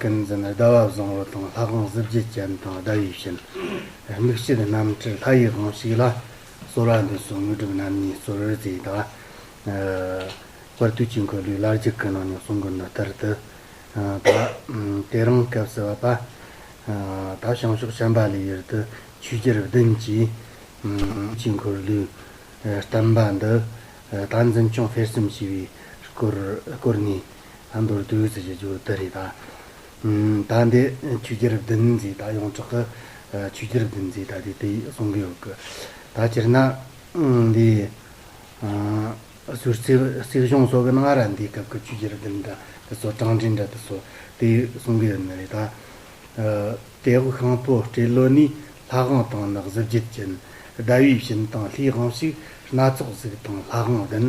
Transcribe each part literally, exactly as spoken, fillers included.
ཀུན་འཛིན་ཟླ་བ་བཟང་པོ་དང་ལྷ་དབང་གཟི་བརྗིད་ཅན་དང་ཟླ་བའི་བྱིན། དམིགས་བྱེད་རྣམ་འཕྲུལ་ལྷ་ཡི་དབང་ཕྱུག་ལ། གསོལ་བ་འདེབས་སོ་དངོས་གྲུབ་རྣམ་གཉིས་སྩོལ་ཟེར་ད། དཔལ་དུས་ཀྱི་འཁོར་ལོའི་ལྷ་རྒྱུད་ཀྱི་ནང་ནས་གསུང་གི་ནི་ལྟར་དུ། ད་དེ་རིང་སྐབས་སུ་བབ་པ། ད་བྱང་ཕྱོགས་བྱམས་པ་ལས་ཡུལ་དུ་ཆོས་རྒྱལ་བདུན་གྱིས་དུས་ཀྱི་འཁོར་ལོའི་བསྟན་པ་འདི་ད་འཛིན་སྐྱོང་སྤེལ་གསུམ་བྱས་པའི་སྐོར་སྐོར་ནས་ད་མདོར་བསྡུས་ཟེར་རྒྱུ་དེ་རེད་ད། ད་འདི་ཆོས་རྒྱལ་བདུན་ཟེར་ད་ཡོངས་གྲགས་ཀྱི་ཆོས་རྒྱལ་བདུན་ཟེར་ད་དེ་དེ་གསུང་གི་ཡོད་གི། ད་སྤྱིར་ན་འདི། སྲོལ་རྩེ་རྩེ་གཞུང་སོགས་ཀྱི་ནང་ར་འདིའི་སྐབས་ཀྱི་ཆོས་རྒྱལ་བདུན་འདྲ་དེ་ཚོ་གྲངས་འདྲེན་འདྲ་དེ་ཚོ་དེ་གསུང་གི་ཡོད་ནི་རེད་ད། དེ་འོག་ཤིང་ཕོ་སྤྲེལ་ལོ་ནས། ལྷ་དབང་དང་ནི་གཟི་བརྗིད་ཅན། ཟླ་བའི་བྱིན་དང་ལྷའི་དབང་ཕྱུག་སྣ་ཚོགས་གཟུགས་དང་ལྷ་དབང་བདུན།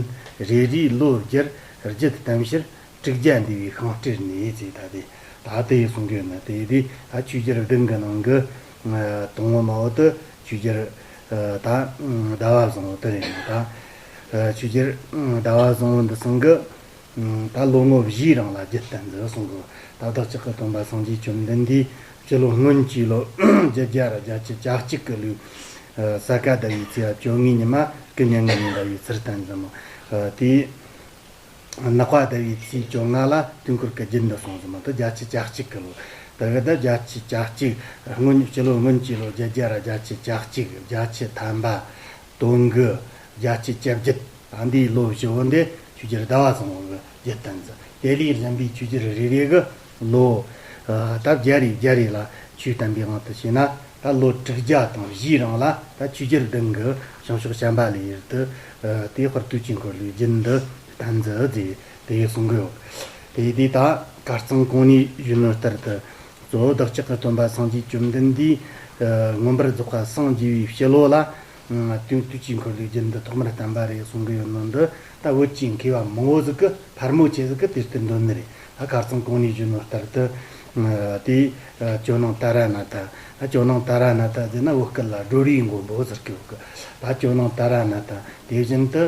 རེ་རེའི་ལོ་བརྒྱར་རྒྱུད་བསྟན་ཕྱིར། དྲུག་བརྒྱ་འདུས་པའི་ཤིང་སྤྲེལ་ནས་ཟེར་ད་དེ། ད་དེ་གསུང་གི་ཡོད་ན་དེ་དེ་ད་ཆོས་རྒྱལ་བདུན་གྱི་ནང་གི་དང་པོ་མ་འོ་དུ་ཆོས་རྒྱལ་ད་ཟླ་བ་བཟང་པོ་དེ་རེད་ད། ཆོས་རྒྱལ་ཟླ་བ་བཟང་པོ་འདི་ཚང་གི་ད་ལོ་ངོ་བཞིའི་རིང་ལ་རྒྱུད་བསྟན་ཟེར་གསུང་གི། ད་བདག་ཅག་གི་སྟོན་པ་སངས་རྒྱས་བཅོམ་ལྡན་འདས་སྤྱི་ལོ་སྔོན་གྱི་ལོ་བརྒྱད་བརྒྱ་ར་བརྒྱད་ཅུ་གྱ་གཅིག་གི་ལོའི་ས་ག་ཟླ་བའི་ཚེས་བཅོ་ལྔའི་ཉི་མ་སྐུ་མྱ་ངན་ལས་འདའ་བའི་ཚུལ་བསྟན་ཟིན་མོད། དེའི་ནག་པ་ཟླ་བའི་ཚེས་བཅོ་ལྔ་ལ་དུས་འཁོར་གྱི་རྒྱུན་དུ་སོང་ཟིན་མོད། དེ་བརྒྱད་ཅུ་གྱ་གཅིག་གི་ལོ། དེ་གི་ད་བརྒྱད་ཅུ་གྱ་གཅིག་སྔོན་སྤྱི་ལོ་སྔོན་གྱི་ལོ་བརྒྱད་བརྒྱ་ར་བརྒྱད་ཅུ་གྱ་གཅིག་བརྒྱད་ཅུ་ཐམ་པ། དོན་དགུ། བརྒྱད་ཅུ་གྱ་བརྒྱད། ད་འདིའི་ལོ་བཞི་བོ་འདི་ཆོས་རྒྱལ་ཟླ་བ་བཟང་པོ་གི་རྒྱུད་བསྟན་ཟིན། དེ་ལས་གཞན་པའི་ཆོས་རྒྱལ་རེ་རེ་གི་ལོ། ད་བརྒྱ་རེ་བརྒྱ་རེ་ལ་ཆོས་བསྟན་པའི་དབང་དུ་བྱས་ན་ད་ལོ་དྲུག་བརྒྱ་དང་བཞིའི་རིང་ལ་ད་ཆོས་རྒྱལ་བདུན་གྱིས་བྱང་ཕྱོགས་བྱམས་པ་ལས་ཡུལ་དུ་དེ་དཔལ་དུས་ཀྱི་འཁོར་ལོའི་རྒྱུན་འདི་བསྟན་ཟིན་ཟེར་དེ་གསུང་གི་ཡོད། དེ་དེ་ད་གར་རྩང་གོང་ནས་ཞུས་ནོ་ལྟར་དུ། གཙོ་བོ་བདག་ཅག་གི་སྟོན་པ་སངས་རྒྱས་བཅོམ་ལྡན་འདས་མངོན་པར་རྫོགས་པར་སངས་རྒྱས་པའི་སྤྱི་ལོ་ལ། དུས་དུས་ཀྱི་འཁོར་ལོའི་རྒྱུན་འདི་ཐོག་མར་བསྟན་པ་རེད་གསུང་གི་ཡོད་ནོ་འདི་ད་བོད་ཀྱི་མཁས་པ་མང་བོ་ཟིག་གི་ཕལ་མོ་ཆེ་ཟིག་གི་དེ་ལྟར་འདོད་ནི་རེད། ད་གར་རྩང་གོང་ནས་ཞུས་ནོ་ལྟར་དུ། དེ་ཇོ་ནང་ཏཱ་ར་ནཱ་ཐ། ད་ཇོ་ནང་ཏཱ་ར་ནཱ་ཐ་ཟེར་ན་བོད་སྐད་ལ་སྒྲོ་རའི་མགོན་པོ་ཟེར་གི་ཡོད་གི། ད་ཇོ་ནང་ཏཱ་ར་ནཱ་ཐ་དེ་བཞིན་དུ་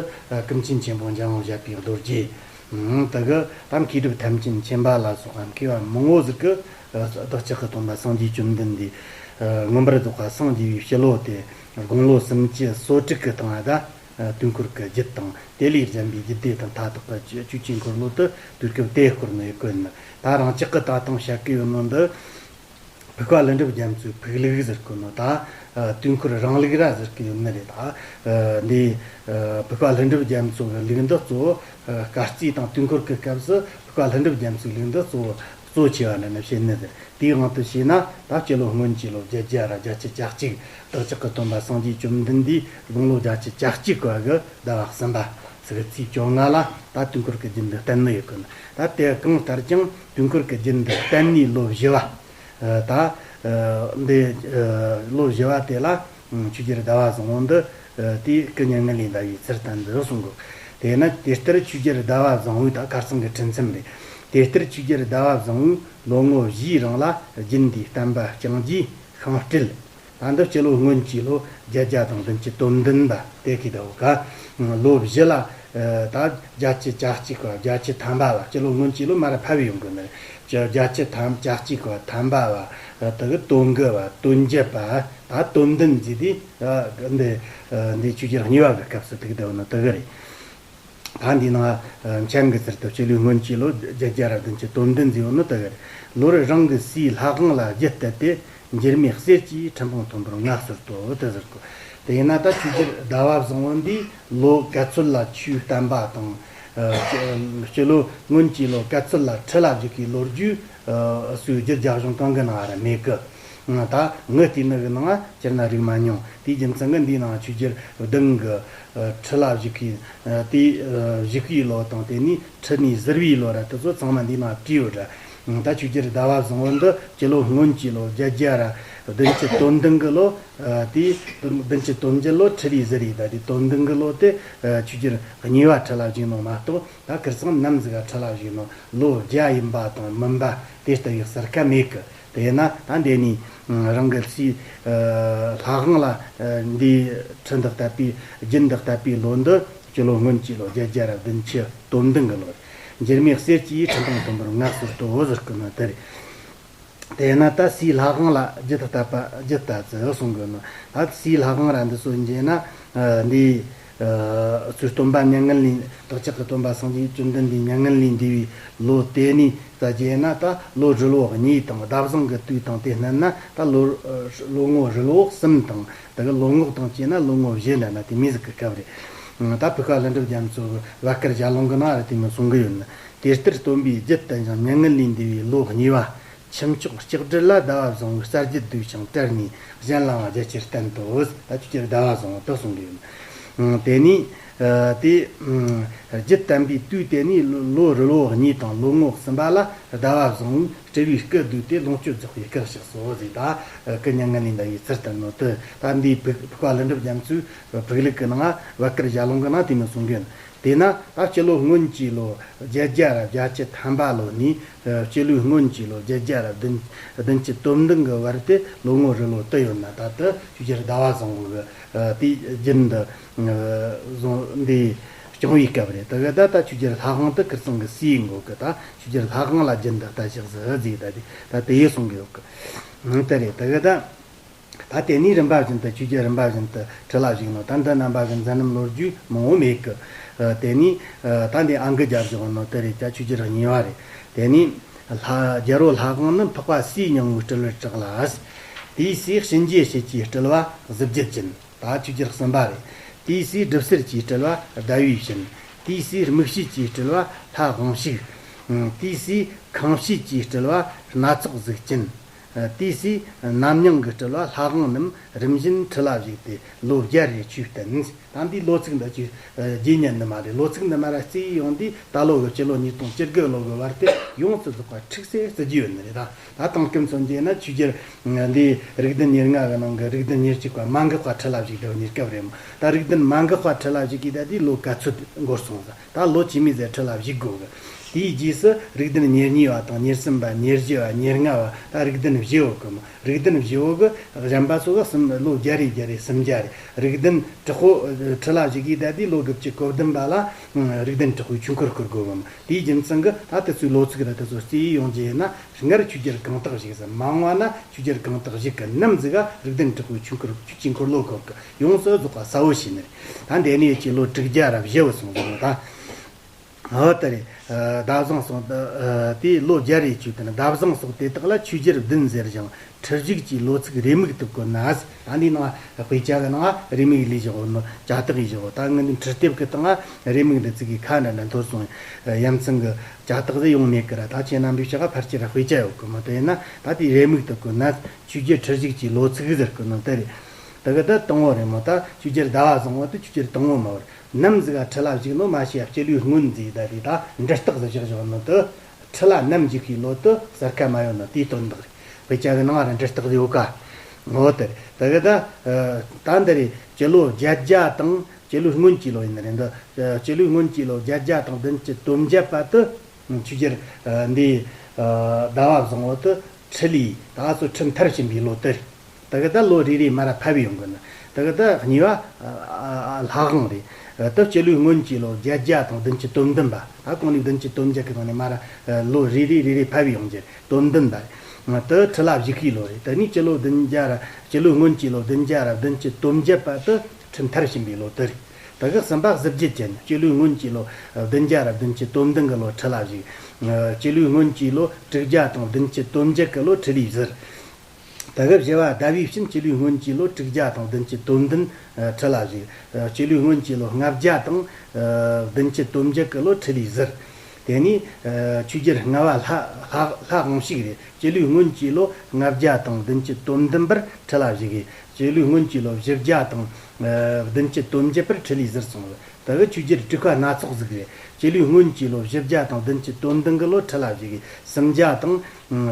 ཀུན་མཁྱེན་ཆེན་པོ་འཇམ་དབྱངས་བཞད་པའི་རྡོ་རྗེ། དེ་གི་ད་མཁས་གྲུབ་ཐམས་ཅད་མཁྱེན་པ་ལ་སོགས་པ་མཁས་པ་མང་བོ་ཟིག་གིས་བདག་ཅག་གི་སྟོན་པ་སངས་རྒྱས་བཅོམ་ལྡན་འདས་མངོན་པར་རྫོགས་པ་སངས་རྒྱས་པའི་སྤྱི་ལོ་དེ་དགུང་ལོ་སུམ་ཅུ་སོ་དྲུག་གི་སྟེང་ད་དུས་འཁོར་གྱི་རྒྱུད་དང་དེ་ལས་གཞན་པའི་རྒྱུད་སྡེ་དང་མཐའ་དག་གི་ཆོས་ཀྱི་འཁོར་ལོ་དུ་དུས་སྐབས་དེ་སྐོར་ནས་བཀོད་ནི། ད་རང་ཅག་གི་ད་དུང་བཤད་ཀྱི་ཡོད་ནོ་འདི། ཕུག་པ་ལྷུན་གྲུབ་རྒྱ་མཚོའི་ཕུག་ལུགས་ཟེར་གོ་ནོ་ད། དུས་འཁོར་རིང་ལུགས་ར་ཟེར་གི་ཡོད་ནི་རེད་ད། འདི་ཕུག་པ་ལྷུན་གྲུབ་རྒྱ་མཚོ་གི་ལུགས་འདི་གཙོ་བོ་སྐར་རྩིས་དང་དུས་འཁོར་གྱི་སྐབས་སུ་ཕུག་པ་ལྷུན་གྲུབ་རྒྱ་མཚོའི་ལུགས་འདི་གཙོ་བོ་གཙོ་ཆེ་བ་འདྲ་ནི་བཤད་ནི་རེད། དེའི་དབང་དུ་བྱས་ན་ད་སྤྱི་ལོ་སྔོན་གྱི་ལོ་བརྒྱད་བརྒྱ་ར་བརྒྱད་ཅུ་གྱ་གཅིག་བདག་ཅག་གི་སྟོན་པ་སངས་རྒྱས་བཅོམ་ལྡན་འདས་དགུང་ལོ་བརྒྱད་ཅུ་གྱ་གཅིག་པ་གི་ཟླ་བ་གསུམ་པ་ཟེར་གི་ཚེས་བཅོ་ལྔ་ལ་ད་དུས་འཁོར་གྱི་རྒྱུན་འདི་བསྟན་ནི་ཡོད་གི། ད་དེ་གང་ལྟར་ཀྱང་དུས་འཁོར་གྱི་རྒྱུན་འདི་བསྟན་ནས་ལོ་བཞི་བ། ད་འདི་ལོ་བཞི་བ་དེ་ལ་ཆོས་རྒྱལ་ཟླ་བ་བཟང་པོ་འདི་དེའི་སྐུ་མྱ་ངན་ལས་འདའ་བའི་ཚུལ་བསྟན་འདི་གསུང་གོ། དེས་ན་དེ་ལྟར་ཆོས་རྒྱལ་ཟླ་བ་བཟང་པོའི་ད་གར་རྩང་གི་ཁྲིད་མཚམས་རེད། དེ་ལྟར་ཆོས་རྒྱལ་ཟླ་བ་བཟང་པོའི་ལོ་ངོ་བཞིའི་རིང་ལ་རྒྱུན་འདིའི་བསྟན་པ་བསྐྱངས་རྗེས་ཤིང་སྤྲེལ། ད་འདི་སྤྱི་ལོ་སྔོན་གྱི་ལོ་བརྒྱད་བརྒྱ་དང་བདུན་ཅུ་དོན་བདུན་པ་དེ་གི་ཟླ་བོ་ག་ལོ་བཞི་ལ། ད་བརྒྱད་ཅུ་གྱ་གཅིག་པ་བརྒྱད་ཅུ་ཐམ་པ་བ་སྤྱི་ལོ་སྔོན་གྱི་ལོ་མ་ར་ཕ་བའི་ཡོང་གི་ནི་རེད། བརྒྱད་ཅུ་ཐམ་གྱ་གཅིག་པ་ཐམ་པ་བ་དེ་གི་དོན་དགུ་བ་དོན་བརྒྱད་པ་ད་དོན་བདུན་ཟེར་དུས། འདི་འདི་ཆོས་རྒྱལ་གཉིས་པ་གི་སྐབས་སུ་དེ་གི་ཟླ་བོ་ནི་དེ་གི་རེད། ད་འདི་ནང་མཆན་གྱི་ཚུལ་དུ་སྤྱི་ལོའི་སྔོན་གྱི་ལོ་བརྒྱད་བརྒྱ་ར་བདུན་ཅུ་དོན་བདུན་ཟེར་བ་ནི་དེ་གི་རེད། ལོ་རེ་རང་གི་སྲས་ལྷ་དབང་ལ་རྒྱུད་གཏད་དེ་འགྱུར་མེད་གསེར་གྱི་ཁྲི་འཕང་མཐོན་པོར་མངའ་གསོལ་ཏོ་དེ་ཟེར་གོ། དེ་ཡིན་ན་ད་ཆོས་རྒྱལ་ཟླ་བ་བཟང་པོ་འདིས་ལོ་ག་ཚོད་ལ་ཆོས་བསྟན་པ་དང་། སྤྱི་ལོ་སྔོན་གྱི་ལོ་ག་ཚོད་ལ་ཁྲི་ལ་བཞུགས་ཀྱི་ལོ་རྒྱུས་སུའི་རྒྱུད་རྒྱ་གཞུང་གང་གི་ནང་ར་མེད་གི། ད་ངའི་ལྟས་ནི་གི་ནང་སྤྱིར་ན་རིག་མ་མྱོང་། དེའི་རྒྱུ་མཚན་གྱིས་འདིའི་ནང་ཆོས་རྒྱལ་བདུན་གྱི་ཁྲི་ལ་བཞུགས་ཀྱི་དེའི་བཞུགས་པའི་ལོ་དང་དེ་ནས་ཁྲི་ནས་གཟིར་བའི་ལོ་ར་དེ་ཚོ་ཚང་མ་འདིའི་ནང་བྲིས་ཡོད་ར། ད་ཆོས་རྒྱལ་ཟླ་བ་བཟང་པོ་འདི་སྤྱི་ལོ་སྔོན་གྱི་ལོ་བརྒྱད་བརྒྱ་ར་བདུན་ཅུ་དོན་བདུན་གྱི་ལོ། དེའི་བདུན་ཅུ་དོན་བརྒྱད་ལོ་ཁྲི་ལས་གཟིར་ཡི་ད་དེ་དོན་བདུན་གྱི་ལོ་དེ་ཆོས་རྒྱལ་གཉིས་པ་ཁྲི་ལ་བཞུགས་ནོ་མ་གཏོགས། ད་ཁིར་ཚང་ནམ་ཟིག་ག་ཁྲི་ལ་བཞུགས་ནོ་ལོ་བརྒྱ་ཡིན་པ་དང་མིན་པ་དེ་ལྟ་བུའི་གསལ་ཁ་མེད་གི། དེས་ན་ད་འདི་ནས་རང་གི་སྲས་ལྷ་དབང་ལ་འདིའི་ཁྲི་འདི་གཏད་པའི་རྒྱུན་འདི་གཏད་པའི་ལོ་འདི་སྤྱི་ལོ་སྔོན་གྱི་ལོ་བརྒྱད་བརྒྱ་ར་བདུན་ཅུ་དོན་བདུན་གྱི་ལོ་རེད། འགྱུར་མེད་གསེར་གྱི་ཁྲི་འཕང་མཐོན་པོར་མངའ་གསོལ་ཏོ་ཟེར་གི་ནི་དེ་རེད། དེས་ན་ད་སའི་ལྷ་དབང་ལ་རྒྱུད་ལྟ་བ་རྒྱུད་ལྟ་ཚུལ་གསུང་གི་ནོ། ད་སའི་ལྷ་དབང་ར་འདི་ཚོ་འཇལ་ན། ཨ་འདི་ཨ་ཚུར་སྟོན་པ་མྱ་ངན་ལས་བདག་ཅག་གི་སྟོན་པ་སངས་རྒྱས་བཅོམ་ལྡན་འདས་མྱ་ངན་ལས་འདས་པའི་ལོ་དེ་ནས་ད་འཇལ་ན། ད་ལོ་རིལ་བོ་གཉིས་དང་ཟླ་བཟང་གི་དུས་དང་དེ་བསྣན་ན་ད་ལོ་ལོ་ངོ་རིལ་བོ་གསུམ་དང་། ད་གི་ལོ་ངོ་དང་བཅས་ན་ལོ་ངོ་བཞི་འདྲ་ན་དེ་མོ་ཟིག་གི་སྐབས་རེད། ད་བོད་ཀ་ཀླུ་སྒྲུབ་རྒྱ་མཚོ་གི་བར་སྐལ་ཞལ་ལུང་གི་ནང་ར་དེ་མོ་གསུང་གི་ཡོད་ན། དེ་ལྟར་སྟོན་པའི་རྒྱུད་དུ་ཡང་མྱ་ངན་ལས་འདས་པའི་ལོ་གཉིས་པ། ཁྱུ་མཆོག་ལྕགས་སྦྲུལ་ལ། ཟླ་བ་བཟང་བོའི་རྩ་རྒྱུད་བསྡུས་ཤིང་བཀྲལ་ནས། གཞན་ལའང་རྒྱ་ཆེར་བསྟན་ཏོ། ད་ཁྱོད་ཀྱིས་ཟླ་བ་བཟང་བོ་དེ་གསུང་གི་ཡོད། ཨང་། དེ་ནས་ཨ་དེ་ཨང་རྒྱུད་བསྟན་པའི་དུས་དེ་ནས་ལོ་ལོ་རིལ་བོ་གཉིས་དང་ལོ་ངོ་གསུམ་པ་ལ། ཟླ་བ་བཟང་བོའི་སྤྲུལ་པའི་སྐུ་བསྡུས་ཏེ་ལོངས་སྤྱོད་རྫོགས་པའི་སྐུ་གཤེགས་སོ་ཟེར། ད་ཨ་སྐུ་མྱ་ངན་ལས་འདའ་བའི་ཚུལ་བསྟན་ནོ་དེ། ད་འདིའི་བོད་བོད་ཀ་ཀླུ་སྒྲུབ་རྒྱ་མཚོའི་བོད་ལུགས་ཀྱི་ནང་བར་སྐལ་ཞལ་ལུང་གི་ནང་དེ་མོ་གསུང་གི་ཡོད། དེས་ན་ད་སྤྱི་ལོ་སྔོན་གྱི་ལོ་བརྒྱད་བརྒྱ་ར་བརྒྱད་ཅུ་ཐམ་པ་ལོ་ནས། ཨ་སྤྱི་ལོའི་སྔོན་གྱི་ལོ་བརྒྱད་བརྒྱ་ར་བདུན་བདུན་ཅུ་དོན་བདུན་གྱི་བར་དེ་ལོ་ངོ་རིལ་བོ་དུ་ཡོད་ན། ད་དེ་ཆོས་རྒྱལ་ཟླ་བ་བཟང་བོ་གི་ཨ་དེའི་རྒྱུད་འདི་ཨ་བཟུང་འདི་སྐྱོང་བའི་སྐབས་རེད། དེ་གི་ད་ད་ཆོས་རྒྱལ་ལྷ་དབང་དེ་ཁིར་ཚང་གི་སྲས་ཡིན་གོ་གི། ད་ཆོས་རྒྱལ་ལྷ་དབང་ལ་རྒྱུད་འདི་ལྟ་ཞིག་ཟེར་ཟིག་ད་དེ་ད་དེ་ཡེ་གསུང་གི་ཡོད་གི། ཨང་། དེ་རེད། དེ་གི་ད། ད་དེ་ནས་རིམ་པ་བཞིན་དུ་ཆོས་རྒྱལ་རིམ་པ་བཞིན་དུ་ཁྲི་ལ་བཞུགས་ནོ། ད་འདི་རྣམ་པ་གི་མཛད་རྣམ་ལོ་རྒྱུས་མང་བོ་མེད་གི། ཨ་དེ་ནས་ཨ་ད་འདི་ཨང་ཀི་རྒྱབ་བཞག་ནོ་དེ་རེད། ད་ཆོས་རྒྱལ་གཉིས་པ་རེད། དེ་ནས་ལྷ་རྒྱལ་པོ་ལྷ་དབང་ནི་འཕགས་པ་སའི་སྙིང་པོའི་སྤྲུལ་པར་གྲགས་ལ། དེའི་སྲས་གཤིན་རྗེ་ཡེ་ཤེས་ཀྱི་སྤྲུལ་པ་གཟི་བརྗིད་ཅན། ད་ཆོས་རྒྱལ་གསུམ་པ་རེད། དེའི་སྲས་སྒྲུབ་གསེར་གྱི་སྤྲུལ་པ་ཟླ་བའི་བྱིན། དེའི་སྲས་མིག་ཤེས་ཀྱི་སྤྲུལ་པ་ལྷ་དབང་ཕྱུག། ཨང་། དེའི་སྲས་ཁང་ཤེས་ཀྱི་སྤྲུལ་པ་སྣ་ཚོགས་གཟུགས་ཅན། ཨ་དེའི་སྲས་རྣམ་མྱང་གི་སྤྲུལ་པ་ལྷ་དབང་རྣམས་རིམ་བཞིན་ཁྲི་ལ་བཞུགས་ཏེ་ལོ་བརྒྱ་རེ་ཆོས་བསྟན། ད་འདིའི་ལོ་ཚིགས་འདི་ཅིག་ཨ་རྗེས་ཉན་ནི་མ་རེད། ལོ་ཚིགས་འདི་མ་ར་བརྩིས་ཡོང་དུས་ད་ལོ་གི་སྤྱི་ལོ་ཉིས་སྟོང་བཅུ་དགུ་ལོ་གི་བར་དེ་ཡོངས་སུ་རྫོགས་པ་ཁྲིག་སེ་བརྩི་རྒྱུ་ཡོད་ནི་རེད། ད་ད་དེང་སྐབས་མཚོན་རྒྱུ་ན་ཆོས་རྒྱལ་འདི་རིགས་ལྡན་ཉེར་ལྔ་གི་ནང་གི་རིགས་ལྡན་ཉེར་གཅིག་པ་མ་འགགས་པ་ཁྲི་ལ་བཞུགས་བསྡད་པའི་གནས་སྐབས་རེད་མོ། ད་རིགས་ལྡན་མ་འགགས་པ་ཁྲི་ལ་བཞུགས་གི་ད་དེའི་ལོ་ག་ཚོད་འགོར་སོང་ཟེར། ད་ལོ་ཇི་མི་ཟེར་ཁྲི་ལ་བཞུགས་དགོས་གི། དེའི་རྗེས་སུ་རིགས་ལྡན་ཉེར་གཉིས་པ་དང་ཉེར་གསུམ་པ་ཉེར་བཞི་པ་ཉེར་ལྔ་པ། ད་རིགས་ལྡན་བཞི་པོ་གི་མོ། རིགས་ལྡན་བཞི་པོ་གི་གཞན་པ་ཚོ་གི་གསུམ་ལོ་བརྒྱ་རེ་བརྒྱ་རེ་སུམ་བརྒྱ་རེ། རིགས་ལྡན་དྲག་པོ་ཁྲི་ལ་བཞུགས་གི་ད་དེའི་ལོ་དགུ་བཅུ་གོ་བདུན་པ་ལ་རིགས་ལྡན་དྲག་པོའི་ཆོས་འཁོར་བསྐོར་དགོས་གི་མོ། དེའི་རྒྱུ་མཚན་གི་ད་དེ་ཚོའི་ལོ་ཚིགས་ར་དེ་ཚོ་བརྩིས་ཡོང་རྒྱུ་ཡིན་ན། སྔར་ཆོས་རྒྱལ་གང་དག་བཞུགས་ཟེར། མ་འོངས་པ་ན་ཆོས་རྒྱལ་གང་དག་བཞུགས་གི་ནམ་ཟིག་ག་རིགས་ལྡན་དྲག་པོའི་ཆོས་འཁོར་ཆོས་ཀྱི་འཁོར་ལོ་བསྐོར་གི་ཡོངས་སུ་རྫོགས་པ་གསལ་བོ་ཞིག་ནི་རེད། ད་འདི་ནས་ཀྱི་ལོ་དྲུག་བརྒྱ་ར་བཞི་བོ་སོང་ཟིག་མོ། ད་འོ་དེ་རེད། ཟླ་བཟང་སོགས་དེ་ལོ་བརྒྱ་རེ་བཅུ་དེ་ནི་ཟླ་བཟང་སོགས་དེ་དག་ལ་ཆོས་རྒྱལ་བདུན་ཟེར་ཞིང་ཁྲི་བཞུགས་ཀྱི་ལོ་ཚིགས་རེའུ་མིག་ཏུ་བཀོད་ན། ད་འདི་ནང་དཔེ་ཆ་གི་ནང་རེའུ་མིག་ལས་བཞག་ནོ། ཇ་རྟགས་ཡིས་བཞག་ད་ངི་འདི་འཕྲུལ་དེབ་ཀྱི་སྟེང་རེའུ་མིག་འདི་ཚིག་གི་ཁ་འདྲ་འདྲ་འཐོར་སོང་། ཡ་མཚན་གི་ཇ་རྟགས་དེ་ཡོང་མེད་ཀི་ར། ད་ཁྱེད་རྣམ་པའི་ཕྱོགས་ཕལ་ཆེར་དཔེ་ཆ་ཡོད་གི་མོ། དེ་ཡིན་ན་ད་དེའི་རེའུ་མིག་ཏུ་བཀོད་ན་ཆོས་རྒྱལ་ཁྲི་བཞུགས་ཀྱི་ལོ་ཚིགས་ཟེར་གི་ནོ་དེ་རེད། དེ་གི་ད་དང་པོ་རེད་མོ། ད་ཆོས་རྒྱལ་ཟླ་བ་བཟང་བོ་དེ་ཆོས་རྒྱལ་དང་པོ་མ་བར་ནམ་ཟིག་ག་ཁྲི་ལ་བཞུགས་ནོ་མ་ཤེས་ཡ། སྤྱི་ལོའི་སྔོན་ཟིག་ད་དེ་ད་འབྲི་རྟགས་ཟིག་བཞག་བཞག་ནོ་དེ། ཁྲི་ལ་ནམ་བཞུགས་ཀྱི་ལོ་དེ་གསལ་ཁ་མ་ཡོད་ནོ་དེའི་དོན་དག་རེད། དཔེ་ཆ་གི་ནང་ར་འབྲི་རྟགས་ཡོད་ཀ། ངོ་དེ་རེད། དེ་གི་ད་ད་འདི་རེད། སྤྱི་ལོ་བརྒྱད་བརྒྱ་དང་། སྤྱི་ལོའི་སྔོན་གྱི་ལོ་ཡིན་ནི་རེད་འདི། སྤྱི་ལོའི་སྔོན་གྱི་ལོ་བརྒྱད་བརྒྱ་དང་བདུན་ཅུ་དོན་བརྒྱད་པ་དེ། ཆོས་རྒྱལ་འདི་ཟླ་བ་བཟང་བོ་དེ་ཁྲི་ལས་ད་ག་ཚོད་ཁྲི་མཐར་ཕྱིན་པའི་ལོ་དེ་རེད། དེ་གི་ད་ལོ་རེ་རེ་མ་ར་ཕབ་ཡོང་གི་ནི། དེ་གི་ད་གཉིས་པ་ལྷ་དབང་རེད། ད་སྤྱི་ལོའི་སྔོན་གྱི་ལོ་བརྒྱད་བརྒྱ་དང་བདུན་ཅུ་དོན་བདུན་པ། ད་གོང་ནས་བདུན་ཅུ་དོན་བརྒྱད་ཀྱི་སྟེང་ནས་མ་ར་ལོ་རེ་རེ་རེ་རེ་ཕབ་ཡོང་རྒྱུ་དོན་བདུན་པ་རེད། དེ་ཁྲི་ལ་བཞུགས་ཀྱི་ལོ་རེད། དེ་ནས་སྤྱི་ལོ་བདུན་བརྒྱ་ར་སྤྱི་ལོའི་སྔོན་གྱི་ལོ་བདུན་བརྒྱ་ར་བདུན་ཅུ་དོན་བརྒྱད་པ་དེ་ཁྲི་མཐར་ཕྱིན་པའི་ལོ་དེ་རེད། དེ་གི་གསུམ་པ་གཟི་བརྗིད་ཅན། སྤྱི་ལོའི་སྔོན་གྱི་ལོ་བདུན་བརྒྱ་ར་བདུན་ཅུ་དོན་བདུན་གི་ལོ་ཁྲི་ལ་བཞུགས། སྤྱི་ལོའི་སྔོན་གྱི་ལོ་དྲུག་བརྒྱ་དང་བདུན་ཅུ་དོན་བརྒྱད་གི་ལོ་ཁྲི་ལས་ཟུར། དེ་གི་བཞི་བ་ཟླ་བའི་བྱིན། སྤྱི་ལོའི་སྔོན་གྱི་ལོ་དྲུག་བརྒྱ་དང་བདུན་ཅུ་དོན་བདུན་ཁྲི་ལ་བཞུགས། སྤྱི་ལོའི་སྔོན་གྱི་ལོ་ལྔ་བརྒྱ་དང་བདུན་ཅུ་དོན་བརྒྱད་གི་ལོ་ཁྲི་ལས་ཟུར། དེ་ནས་ཆོས་རྒྱལ་ལྔ་པ་ལྷ་ལྷ་ལྷ་དབང་ཕྱུག་རེད། སྤྱི་ལོའི་སྔོན་གྱི་ལོ་ལྔ་བརྒྱ་དང་བདུན་ཅུ་དོན་བདུན་པར་ཁྲི་ལ་བཞུགས། སྤྱི་ལོའི་སྔོན་གྱི་ལོ་བཞི་བརྒྱ་དང་བདུན་ཅུ་དོན་བརྒྱད་པར་ཁྲི་ལས་ཟུར་སོང་། དེ་གི་ཆོས་རྒྱལ་དྲུག་པ་སྣ་ཚོགས་གཟིགས་རེད། སྤྱི་ལོའི་སྔོན་གྱི་ལོ་བཞི་བརྒྱ་དང་བདུན་ཅུ་དོན་བདུན་གི་ལོ་ཁྲི་ལ་བཞུགས། སུམ་བརྒྱ་དང་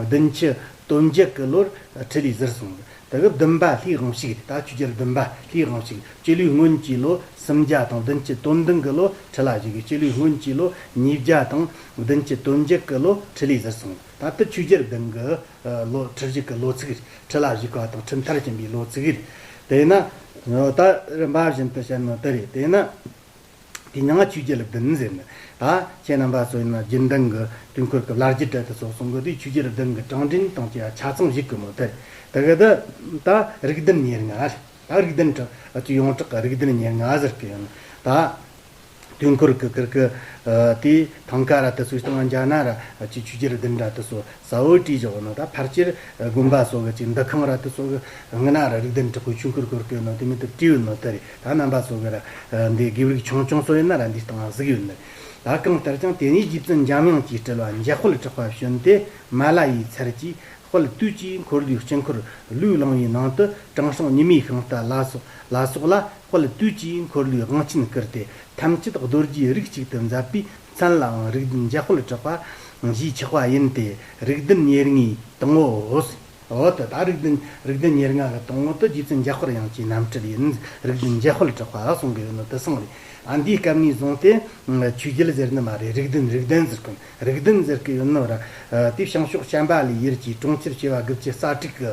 བདུན་ཅུ་དོན་བརྒྱད་གི་ལོར་ཁྲི་ལས་ཟུར་སོང་། དེ་གི་བདུན་པ་ལྷའི་དབང་ཕྱུག་རེད། ད་ཆོས་རྒྱལ་བདུན་པ་ལྷའི་དབང་ཕྱུག་སྤྱི་ལོའི་སྔོན་གྱི་ལོ་སུམ་བརྒྱ་དང་བདུན་ཅུ་དོན་བདུན་གི་ལོ་ཁྲི་ལ་བཞུགས། སྤྱི་ལོའི་སྔོན་གྱི་ལོ་ཉིས་བརྒྱ་དང་བདུན་ཅུ་དོན་བརྒྱད་གི་ལོ་ཁྲི་ལས་ཟུར་སོང་། ད་ལྟ་ཆོས་རྒྱལ་བདུན་གི་ལོ་ཁྲི་བཞུགས་ཀྱི་ལོ་ཚིགས་རེད། ཁྲི་ལ་བཞུགས་པ་དང་ཁྲི་མཐར་ཕྱིན་པའི་ལོ་ཚིགས་རེད། དེས་ན་ད་རིམ་པ་བཞིན་དུ་བཤད་ནོ་དེ་རེད། དེས་ན་ དེ་ནང་ཆོས་རྒྱལ་བདུན་ཟེར་ནི། ད་ཁྱེད་རྣམ་པ་ཚོ་ཡིན་ན་རྒྱུན་ལྡན་གྱི་དུས་འཁོར་གྱི་བླ་བརྒྱུད་འདྲ་དེ་ཚོ་གསུང་གི་དུས་ཆོས་རྒྱལ་བདུན་གྱི་གྲངས་འདྲེན་དང་བཅས་ཆ་ཚང་བཞུགས་གི་མོ་དེ་རེད། དེ་གི་ད་ད་རིགས་ལྡན་ཉེར་ལྔ་རེད། ད་རིགས་ལྡན་གྲགས་ཨ་ཅི་ཡོངས་གྲགས་ཀྱི་རིགས་ལྡན་ཉེར་ལྔ་ཟེར་གི་ཡོད་ནི། ད་དུས་འཁོར་གྱི་ཀིར་ཀི་དེ་ཐང་ཀ་ར་དེ་ཚོའི་སྟེང་འཇག་ན་ར་ཨ་ཅི་ཆོས་རྒྱལ་བདུན་འདྲ་དེ་ཚོ་གསལ་བོ་བྲིས་བཞག་ནོ། ད་ཕལ་ཆེར་དགོན་པ་སོགས་ཀྱི་ཅིག་འདུ་ཁང་ར་དེ་སོགས་ཀྱི་སྔ་ན་ར་རིགས་ལྡན་གྲགས་པའི་ཆོས་འཁོར་སྐོར་གྱི་ནོ་དེ་མིན་དུ་བྲིས་ཡོད་ནོ་དེ་རེད། ད་རྣམ་པ་སོགས་ཀྱི་ར་འདི་དགེ་ལུགས་ཆུང་ཆུང་སོགས་ཡིན་ན་ར་འདིའི་སྟེང་གཟིགས་ཡོད་ནི། ད་གང་ལྟར་ཀྱང་དེ་ནས་རྗེ་བཙུན་འཇམ་དབྱངས་ཀྱིས་སྤྲུལ་བ་འཇམ་དཔལ་གྲགས་པ་བྱོན་ཏེ་མ་ལ་ཡའི་ཚལ་གྱི་དཔལ་དུས་ཀྱི་འཁོར་ལོའི་དཀྱིལ་འཁོར་ལུས་བླངས་པའི་ནང་དུ་དྲང་སྲོང་ཉི་མའི་ཤིང་རྟ་ལ་སོགས་ལ་སོགས་ལ་དཔལ་དུས་ཀྱི་འཁོར་ལོའི་དབང་ཆེན་བསྐུར་ཏེ་ཐམས་ཅད་རྡོ་རྗེའི་རིགས་གཅིག་ཏུ་མཛད་པས་མཚན་ལའང་རིགས་ལྡན་འཇམ་དཔལ་གྲགས་པ་ཞེས་ཆགས་པ་ཡིན་ཏེ། རིགས་ལྡན་ཉེར་ལྔའི་དང་པོའོ། འོ་ད་ད་རིགས་ལྡན་རིགས་ལྡན་ཉེར་ལྔ་གི་དང་པོ་དེ་རྗེ་བཙུན་འཇམ་དཔལ་དབྱངས་ཀྱི་རྣམ་སྤྲུལ་ཡིན། རིགས་ལྡན་འཇམ་དཔལ་གྲགས་པ་གསུང་གི་ཡོད་ནོ་དེ་གསུངས་རེད། ཨ་འདིའི་སྐབས་ནས་བཟུང་སྟེ་ཆོས་རྒྱལ་ཟེར་ནི་མ་རེད། རིགས་ལྡན་རིགས་ལྡན་ཟེར་གི་རིགས་ལྡན་ཟེར་གི་ཡོད་ནོ་ར། དེ་བྱང་ཕྱོགས་བྱམས་པ་ལའི་ཡུལ་གྱི་གྲོང་ཁྱེར་བྱེ་བ་དགུ་བཅུ་རྩ་དྲུག་གི་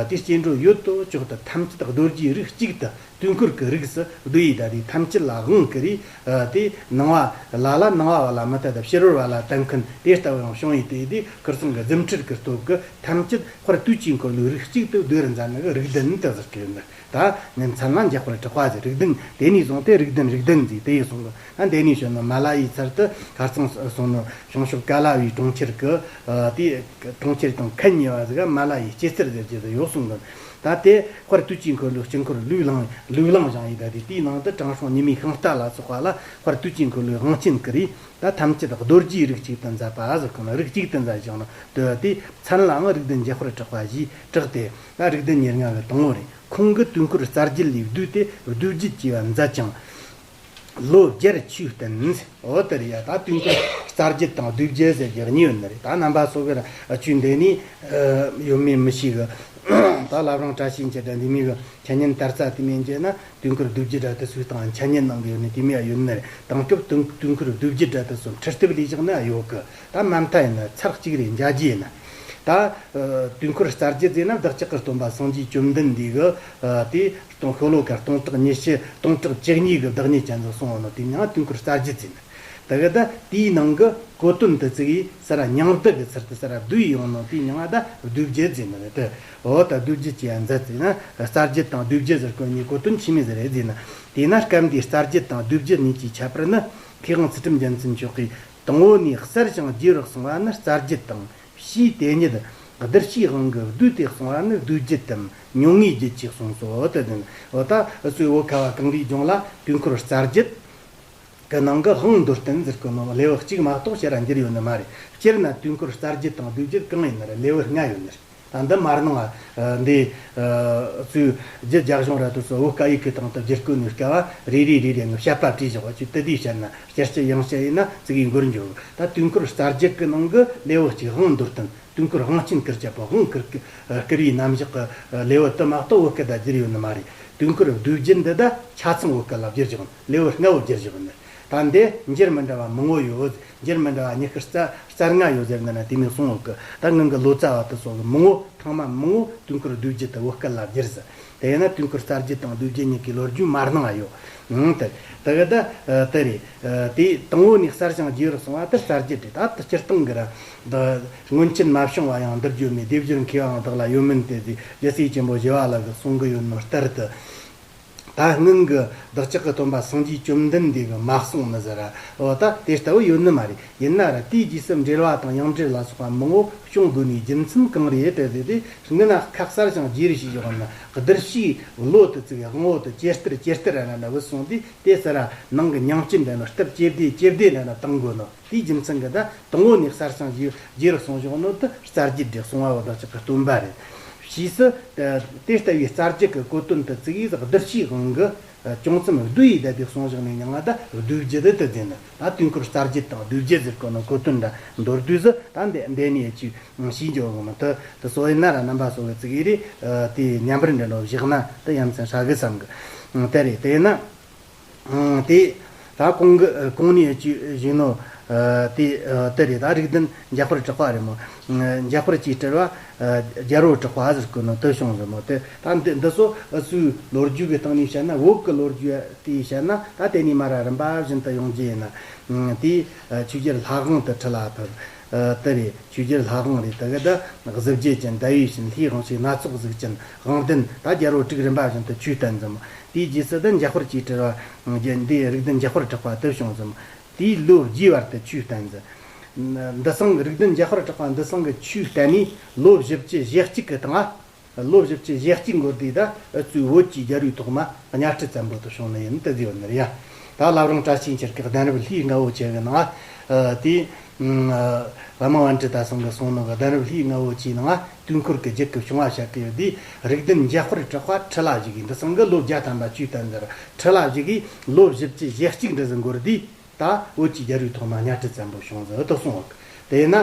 དེ་སྐྱེ་འགྲོ་ཡོད་དོ་ཅོག་ཏུ་ཐམས་ཅད་རྡོ་རྗེའི་རིགས་གཅིག་ཏུ་དུས་འཁོར་གྱི་རིགས་སུ་བསྡུ་ཡི། ད་དེ་ཐམས་ཅད་ལ་དབང་བསྐུར་རེ། དེ་ནང་བ་ལ་ལ་ནང་བ་བ་ལ་མི་ལྟ་དང་ཕྱི་རོལ་བ་ལ་ལྟ་མཁན་དེ་ལྟ་བུ་ཡང་བྱུང་ཡི། དེ་དེ་ཁིར་ཚང་གི་རྫུ་འཕྲུལ་གྱི་སྟོབས་ཀྱིས་ཐམས་ཅད་དཔལ་དུས་ཀྱི་འཁོར་ལོའི་རིགས་གཅིག་ཏུ་བསྡུ་རུ་མཛད་ནི་གི་རིགས་ལྡན་དུ་ཟེར་གི་ཡོད་ནི། ད་ནི་མཚན་ལ་འཇམ་དཔལ་གྲགས་པ་ཟེར། རིགས་ལྡན་དེ་ནས་བཟུང་སྟེ་རིགས་ལྡན་རིགས་ལྡན་ཟེར་དེ་ཡི་གསུང་གི། ཨ་འདི་ནས་བྱོན་ནོ་མ་ལ་ཡའི་ཚལ་དུ་ཁར་ཚང་སོང་ནོ་བྱང་ཕྱོགས་ཀ་ལ་བའི་གྲོང་ཁྱེར་གི་དེ་གྲོང་ཁྱེར་དང་ཁ་ཉེ་བ་ཟིག་ག་མ་ལ་ཡའི་སྐྱེད་ཚལ་ཟེར་གྱི་ཟིག་ཡོད་གསུང་གི། ད་དེ་དཔལ་དུས་ཀྱི་འཁོར་ལོའི་དཀྱིལ་འཁོར་ལུས་བླངས་ལུས་བླངས་བཞེངས་ཡི། ད་དེ་དེའི་ནང་དུ་དྲང་སྲོང་ཉི་མའི་ཤིང་རྟ་ལ་སོགས་པ་ལ་དཔལ་དུས་ཀྱི་འཁོར་ལོའི་དབང་ཆེན་བསྐུར་རེ། ད་ཐམས་ཅད་རྡོ་རྗེའི་རིགས་གཅིག་ཏུ་མཛད་པ་ཟེར་གི་ནོ། རིགས་གཅིག་ཏུ་མཛད་བཞག་ནོ། དེ་དེ་མཚན་ལའང་རིགས་ལྡན་འཇམ་དཔལ་གྲགས་པ་ཞེས་གྲགས་ཏེ། ད་རིགས་ལྡན་ཉེར་ལྔ་གི་དང་པོ་རེད། ཁོང་གིས་དུས་འཁོར་རྩ་རྒྱུད་ལས་བསྡུས་ཏེ་བསྡུས་རྒྱུད་ཅེས་པ་མཛད་ཅིང་། ལོ་བརྒྱར་ཆོས་བསྟན། འོ་དེ་རེད་ཡ། ད་དུས་འཁོར་རྩ་རྒྱུད་དང་བསྡུས་རྒྱུད་ཟེར་རྒྱུ་གཉིས་ཡོད་ནི་རེད། ད་རྣམ་པ་ཚོ་གི་ར་ཆོས་འདི་ནི་ཡོད་མེད་མི་ཤེས་གི། ད་བླ་བྲང་བཀྲ་ཤིས་འཁྱིལ་དང་འདི་མི་གི་འཆད་ཉན་དར་ས་དེ་མིན་གྱི་ན། དུས་འཁོར་བསྡུས་རྒྱུད་འདྲ་དེ་ཚོའི་སྟེང་འཆད་ཉན་གནང་གི་ཡོད་ནི་དེ་མི་ཡ་ཡོད་ནི་རེད། དེང་སྐབས་དུས་དུས་འཁོར་བསྡུས་རྒྱུད་འདྲ་དེ་ཚོ་འཕྲི་ཐབས་ལས་བཞག་ན་ཡོད་གི། ད་མ་མཐའ་ཡིན་ན་ཚར་གཅིག་རེ་མཇལ་རྒྱུ་ཡིན་ན། ད་དུས་འཁོར་རྩ་རྒྱུད་ཟེར་ན་བདག་ཅག་གི་སྟོན་པ་སངས་རྒྱས་བཅོམ་ལྡན་འདས་ཀྱི་དེ་སྟོང་ཤོ་ལོ་ཀ་སྟོང་ཕྲག་ཉི་ཤུ་སྟོང་ཕྲག་བཅུ་གཉིས་ཀྱི་བདག་ཉིད་ཅན་དུ་གསུངས་པ་ནོ། དེ་མྱང་དུས་འཁོར་རྩ་རྒྱུད་ཟེར་ནི། དེ་གི་ད་དེའི་ནང་གི་གོ་དོན་དེ་ཚིག་གིས་ས་ར་མྱང་འདི་གི་ཚུལ་དུ་ས་ར་བསྡུས་ཡོང་ནོ། དེའི་མྱང་ད་བསྡུས་རྒྱུད་ཟེར་ནི་རེད། དེ་འོ་ད་བསྡུས་རྒྱུད་ཅེས་ཡང་མཛད་ཟེར་ན་རྩ་རྒྱུད་དང་བསྡུས་རྒྱུད་ཟེར་གོ་གཉིས་གོ་དོན་ཆི་མོ་ཟིག་རེད་ཟེར་ན། དེས་ན་སྐབས་འདིའི་རྩ་རྒྱུད་དང་བསྡུས་རྒྱུད་གཉིས་ཀྱི་ཁྱད་པར་ནི། མཁས་དབང་ཚུལ་ཁྲིམས་རྒྱལ་མཚན་མཆོག་གིས་དང་པོ་ནས་གསལ་ཞིང་རྒྱས་པར་གསུངས་པ་ནི་རྩ་རྒྱུད་དང་། ཕྱིས་དེ་ཉིད་བསྡུར་བྱའི་དབང་གིས་བསྡུས་ཏེ་གསུངས་པ་ནི་བསྡུས་རྒྱུད་དམ་ཉུང་ངུའི་རྒྱུད་ཅེས་གསུངས་སོ། དེ་ནི་འོ་ད་འུ་ཚོའི་བོད་ཁ་བ་གངས་རིའི་ལྗོངས་ལ་དུས་འཁོར་རྩ་རྒྱུད་གི་ནང་གི་དབང་མདོར་བསྟན་ཟེར་གོ་ནོ་ལེའུ་གཅིག་མ་གཏོགས་ཕྱིར་ར་འགྱུར་ཡོད་ནི་མ་རེད། སྤྱིར་ན་དུས་འཁོར་རྩ་རྒྱུད་དང་བསྡུས་རྒྱུད་གང་ཡིན་ན་ར་ལེའུ་ལྔ་ཡོད་ནི་རེད། ད་འདི་མར་ནང་ཨ་འདི་ཨ་ཚུལ་རྒྱུད་རྒྱ་གཞུང་ར་དུ་སོ་བོད་སྐད་ཡིག་གི་སྟེང་དུ་བསྒྱུར་བཀོད་ནས་སྐབས་རེ་རེ་རེ་རེ་ནས་བཤད་པ་བྲིས་བཞག་པ་ཅིག་དེ་དེའི་བཤད་ན་སྐྱར་སྐྱར་ཡང་བཤད་ཡིན་ན་ཚིག་གི་མགོར་འཇོག་ད་དུས་འཁོར་རྩ་རྒྱུད་ཀྱི་ནང་གི་ལེའུ་གཅིག་དབང་མདོར་བསྟན། དུས་འཁོར་དབང་ཆེན་བསྐུར་བྱ་བ་དབང་བསྐུར་བསྐུར་བའི་རྣམ་གཞག་གི་ལེའུ་དུ་མ་གཏོགས་བོད་སྐད་དུ་བསྒྱུར་ཡོད་ནི་མ་རེད། དུས་འཁོར་བསྡུས་རྒྱུད་འདི་ད་ཆ་ཚང་བོད་སྐད་ལ་བསྒྱུར་བཞག་ནི་ལེའུ་ལྔ་བོ་བསྒྱུར་བཞག་ནི། ད་འདི་འགྱུར་མི་འདྲ་བ་མང་བོ་ཡོད། འགྱུར་མི་འདྲ་བ་ཉི་ཤུ་རྩ་རྩ་ལྔ་ཡོད་ཟེར་ན་ན་དེ་མིན་གསུང་འོག་གི། ད་ངང་གི་ལོ་ཙཱ་བ་དུ་སོགས་ཀྱི་མང་བོ་ཐེངས་མ་མང་བོ་དུས་འཁོར་བསྡུས་རྒྱུད་དུ་བོད་སྐད་ལ་བསྒྱུར་ཟེར། དེས་ན་དུས་འཁོར་རྩ་རྒྱུད་དང་བསྡུས་རྒྱུད་གཉིས་ཀྱི་ལོ་རྒྱུས་མར་ནང་ཡོད། ཨང་དེ་དེ་གི་ད་དེ་རེད། དེ་དང་པོ་ནས་གསལ་ཞིང་རྒྱས་པར་གསུངས་པ་དེ་རྩ་རྒྱུད་རེད། ད་དེ་སྤྱིར་བཏང་གི་ར་འདི་སྔོན་ཆད་མ་བྱུང་བ་ཡང་འདིར་བརྗོད་མེད། སྡེབ་སྦྱོར་མཁས་པའང་བདག་ལ་ཡོད་མིན་ཏེ་ཟེར་རྒྱལ་སྲས་ཆེན་པོ་ཞི་བ་ལྷ་གིས་གསུང་གི་ཡོད་ནོ་ལྟར་དུ། ད་སྔོན་གྱི་བདག་ཅག་གི་སྟོན་པ་སངས་རྒྱས་བཅོམ་ལྡན་འདས་ཀྱིས་མ་གསུངས་ནི་ཟེར་ར། འོ་ད་དེ་ལྟ་བུ་ཡོད་ནི་མ་རེད། ཡིན་ན་ར་དེའི་རྗེས་སུ་འགྲེལ་བ་དང་ཡང་འགྲེལ་ལ་སོགས་པ་མང་བོ་བྱུང་དགོས་ནིའི་རྒྱུ་མཚན་གང་རེད་དེ་ཟེར་ཏེ། སྔོན་ན་ཁ་གསལ་ཞིང་རྒྱས་རེ་ཞིག་བཞག་ན་བསྡུར་བྱའི་བློ་དེ་ཚིག་དབང་བོ་དེ་ཇི་ལྟར་ཇི་ལྟར་ར་ན་ན་བུད་སོང་དུས་དེ་ཟེར་ར་ནང་གི་མྱང་ཅི་འདྲ་ན་སྟབས་ཇེ་བདེ་ཇེ་བདེ་ན་ན་བཏང་དགོས་ནོ། དེའི་རྒྱུ་མཚན་གྱིས་ད་དང་པོ་ནས་གསལ་ཞིང་རྒྱས་རྒྱས་རུ་གསུངས་བཞག་ནོ་དེ་རྩ་རྒྱུད་དེ་གསུང་བ་བོ་བདག་ཅག་གི་སྟོན་པ་རེད། ཕྱིས་སུ་དེ་ལྟ་བུའི་རྩ་རྒྱུད་ཀྱི་གོ་དོན་དེ་ཚིག་ཡིག་བསྡུར་བྱའི་དབང་གིས་ཅུང་ཙམ་བསྡུས་ཡི་བསྡད་དེ་གསུངས་བཞག་ནས་མྱང་ང་ད་བསྡུས་རྒྱུད་དེ་དེ་ཟེར་ནི། ད་དུས་འཁོར་རྩ་རྒྱུད་དང་བསྡུས་རྒྱུད་ཟེར་གོ་ནོ་གོ་དོན་འདྲ་མདོར་བསྡུས་སུ་ད་འདི་འདི་ནས་ཅིག་ཤེས་འཇོག་གི་མི་ཐུབ། དེ་སོ་ཡིན་ན་ར་རྣམ་པ་ཚོ་གི་ཚིག་ཡིག་རེད། དེ་མཉམ་པར་འདྲ་འགྲོ་བཞག་ན་དེ་ཡ་མཚན་ཧྲ་གི་བསམ་གི། དེ་རེད། དེ་ན། ཨང་། དེ་ད་གོང་གི་གོང་ནས་ཅི་བཞིན་ནོ། ཨ་དེ་ཨ་དེ་རེད། ད་རིགས་ལྡན་འཇམ་དཔལ་གྲགས་པ་རེད་མོ། ཨ་འཇམ་དཔལ་གྱི་སྤྲུལ་པ་ཨ་རྒྱལ་པོ་གྲགས་པ་ཟེར་གོ་ནོ་དེ་བྱུང་ཟེར་མོ། དེ་ད་འདི་འདི་ཚོ་ཨ་སུའི་ལོ་རྒྱུས་ཀྱི་སྟེང་ནས་བཤད་ན། བོད་ཀྱི་ལོ་རྒྱུས་དེ་བཤད་ན། ད་དེ་ནས་མར་རིམ་པ་བཞིན་དུ་ཡོང་རྒྱུ་ཡིན་ན། ཨ་དེ་ཨ་ཆོས་རྒྱལ་ལྷ་དབང་དུ་ཁྲི་ལ་ཕེབས། ཨ་དེ་རེད། ཆོས་རྒྱལ་ལྷ་དབང་རེད། དེ་གི་ད་གཟི་བརྗིད་ཅན། ཟླ་བའི་བྱིན། ལྷའི་དབང་ཕྱུག། སྣ་ཚོགས་གཟུགས་ཅན། དབང་ལྡན། ད་རྒྱལ་པོ་དྲུག་རིམ་པ་བཞིན་དུ་ཆོས་བསྟན་ཟེར་མོ། དེའི་རྗེས་སུ་ད་འཇམ་དཔལ་གྱི་སྤྲུལ་པ་འདི་རིགས་ལྡན་འཇམ་དཔལ་གྲགས་པ་དེ་བྱུང་ཟེར་མོ། དེའི་ལོ་བརྒྱའི་བར་དུ་ཆོས་བསྟན་ཟེར། འདི་ཚང་གི་རིགས་ལྡན་འཇམ་དཔལ་གྲགས་པ་འདི་ཚང་གི་ཆོས་བསྟན་ནས་ལོ་བཞི་བཅུ་ཞེ་གཅིག་གི་སྟེང་ང་། ལོ་བཞི་བཅུ་ཞེ་གཅིག་འགོར་དུས་ད་ཨ་ཚུའི་བོད་ཀྱི་རྒྱལ་པོའི་ཐོག་མ་གཉའ་ཁྲི་བཙན་པོ་དེ་བྱུང་ནི་ཡིན་དེ་ཟེར་བ་ནི་རེད་ཡ། ད་བླ་བྲང་བཀྲ་ཤིས་འཁྱིལ་གྱི་གདན་རབས་ལྷའི་རྔ་བོ་ཆེ་གི་ནང་ང་། ཨ་དེ་ཨ་བླ་མ་པཎ་ཌི་ཏ་ཚང་གི་གསུང་ནོ་གི་གདན་རབས་ལྷའི་རྔ་བོ་ཆེའི་ནང་ང་དུས་འཁོར་གྱི་རྒྱུད་ཀྱི་བྱུང་བ་བཤད་ཀྱི་ཡོད་དུས། རིགས་ལྡན་འཇམ་དཔལ་གྲགས་པ་ཁྲི་ལ་བཞུགས་གི། འདི་ཚང་གི་ལོ་བརྒྱ་ཐམ་པ་ཆོས་བསྟན་ཟེར། ཁྲི་ལ་བཞུགས་གི་ལོ་བཞི་བཅུ་ཞེ་གཅིག་འདྲ་ཟིག་འགོར་དུས། ད་བོད་ཀྱི་རྒྱལ་པོའི་ཐོག་མ་གཉའ་ཁྲི་བཙན་པོ་བྱུང་ཟེར་དེ་གསུངས་ཡོད་གི། དེས་ན་ཨ་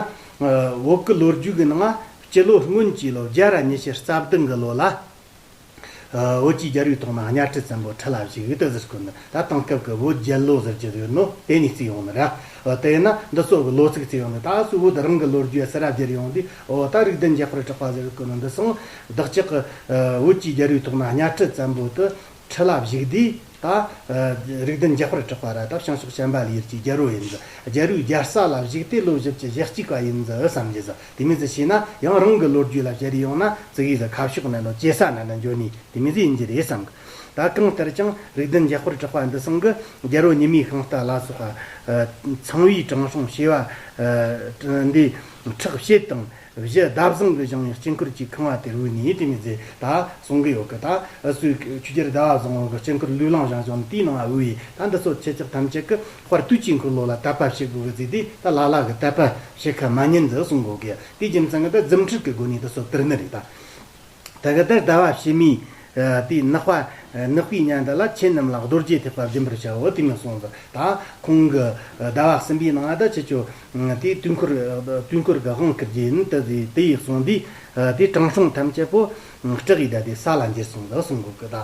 བོད་ཀྱི་ལོ་རྒྱུས་ཀྱི་ནང་ང་སྤྱི་ལོ་སྔོན་གྱི་ལོ་བརྒྱ་ར་ཉི་ཤུ་རྩ་བདུན་གི་ལོ་ལ། ཨ་བོད་ཀྱི་རྒྱལ་པོའི་ཐོག་མ་གཉའ་ཁྲི་བཙན་པོ་ཁྲི་ལ་བཞུགས་ཡོད་དེ་ཟེར་གོ་ནི། ད་དེང་སྐབས་ཀྱི་བོད་རྒྱལ་ལོ་ཟེར་གྱི་ཡོད་ནོ་དེ་ནས་བརྩིས་ཡོང་ནི་ར། ཨ་དེས་ན་འདི་ཚོ་གི་ལོ་ཚིགས་བརྩིས་ཡོང་ནི། ད་སུ་བོད་རང་གི་ལོ་རྒྱུས་ཟེར་ར་བརྗེ་རེ་ཡོང་དུས། འོ་ད་རིགས་ལྡན་འཇམ་དཔལ་གྲགས་པ་ཟེར་གོ་ནི་འདི་ཚང་བདག་ཅག་གི་ཨ་བོད་ཀྱི་རྒྱལ་པོའི་ཐོག་མ་གཉའ་ཁྲི་བཙན་པོ་དེ་ཁྲི་ལ་བཞུགས་དུས། ད་ཨ་རིགས་ལྡན་འཇམ་དཔལ་གྲགས་པ་ར་ད་བྱང་ཕྱོགས་བྱམས་པ་ལ་ཡུལ་གྱི་རྒྱལ་པོ་ཡིན་ཟེར། རྒྱལ་པོའི་རྒྱལ་ས་ལ་བཞུགས་ཏེ་ལོ་བཞི་བཅུ་ཞེ་གཅིག་པ་ཡིན་ཟེར་བསམ་གྱི་ཟེར། དེ་མོ་ཟིག་བྱས་ན་ཡང་རང་གི་ལོ་རྒྱུས་ལ་བཤད་རེ་ཡོང་ན་ཙི་གེ་ཟིག་ཁ་ཕྱོགས་ནས་ལོ་སྐྱེ་ས་ན་ན་འགྱོ་ནི་དེ་མོ་ཟིག་ཡིན་གྱི་རེད་བསམ་གི། ད་གང་ལྟར་ཀྱང་རིགས་ལྡན་འཇམ་དཔལ་གྲགས་པ་འདི་ཚང་གི་རྒྱལ་པོ་ཉི་མའི་ཤིང་རྟ་ལ་སོགས་པ། ཨ་ཚངས་པའི་དྲང་སྲོང་བྱེ་བ་ཨ་འདི་ཁྲག་བྱད་དང་། བཞི་ཟླ་བཟང་གིས་བཞེངས་པའི་དཀྱིལ་འཁོར་གྱི་ཁང་བ་དེར་བོས་ནས་དེ་མོ་ཟིག་ད་གསུང་གི་ཡོད་གི། ད་ཨ་སུའི་ཆོས་རྒྱལ་ཟླ་བ་བཟང་བོ་གིས་དཀྱིལ་འཁོར་ལུས་ལེན་བཞེངས་བཞེངས་ནས་དེའི་ནང་ང་བོས་ཡི། ད་འདི་ཚོ་ཁྱེད་ཅག་ཐམས་ཅད་ཀྱིས་དཔལ་དུས་ཀྱི་འཁོར་ལོ་ལ་དད་པ་བྱེད་དགོས་གི་ཟེར་དུས། ད་ལ་ལ་གིས་དད་པ་བྱེད་ཁ་མ་ཉན་ཟིག་གསུང་གོ་གི། དེའི་རྒྱུ་མཚན་གྱིས་ད་རྫུ་འཕྲུལ་གྱི་སྒོ་ནས་འདི་ཚོ་བཏུལ་ནི་རེད་ད། ད་གི་ད་ཟླ་བ་ཕྱི་མའི་ཨ་དེའི་ནག་པ་ནག་པོའི་ཉ་འདི་ལ་ཁྱེད་རྣམས་ལ་རྡོ་རྗེ་ཐེག་པ་སྦྱིན་པར་བྱའོ་དེ་མོ་གསུངས་ཟིག། ད་ཁོང་གི་ཟླ་བ་གསུམ་པའི་ནང་ང་ད་ཁྱེད་ཆོ་དེའི་དུས་འཁོར་དུས་འཁོར་གི་དབང་བསྐུར་རྒྱུ་ཡིན་དེ་ཟེར། དེ་ཡི་གསུངས་དུས་དེ་དྲང་སྲོང་ཐམས་ཅད་པོ་སྐྲག་ཡི། ད་དེ་ས་ལ་འགྱེལ་སོང་ཟིག་གསུང་གོ་གི། ད་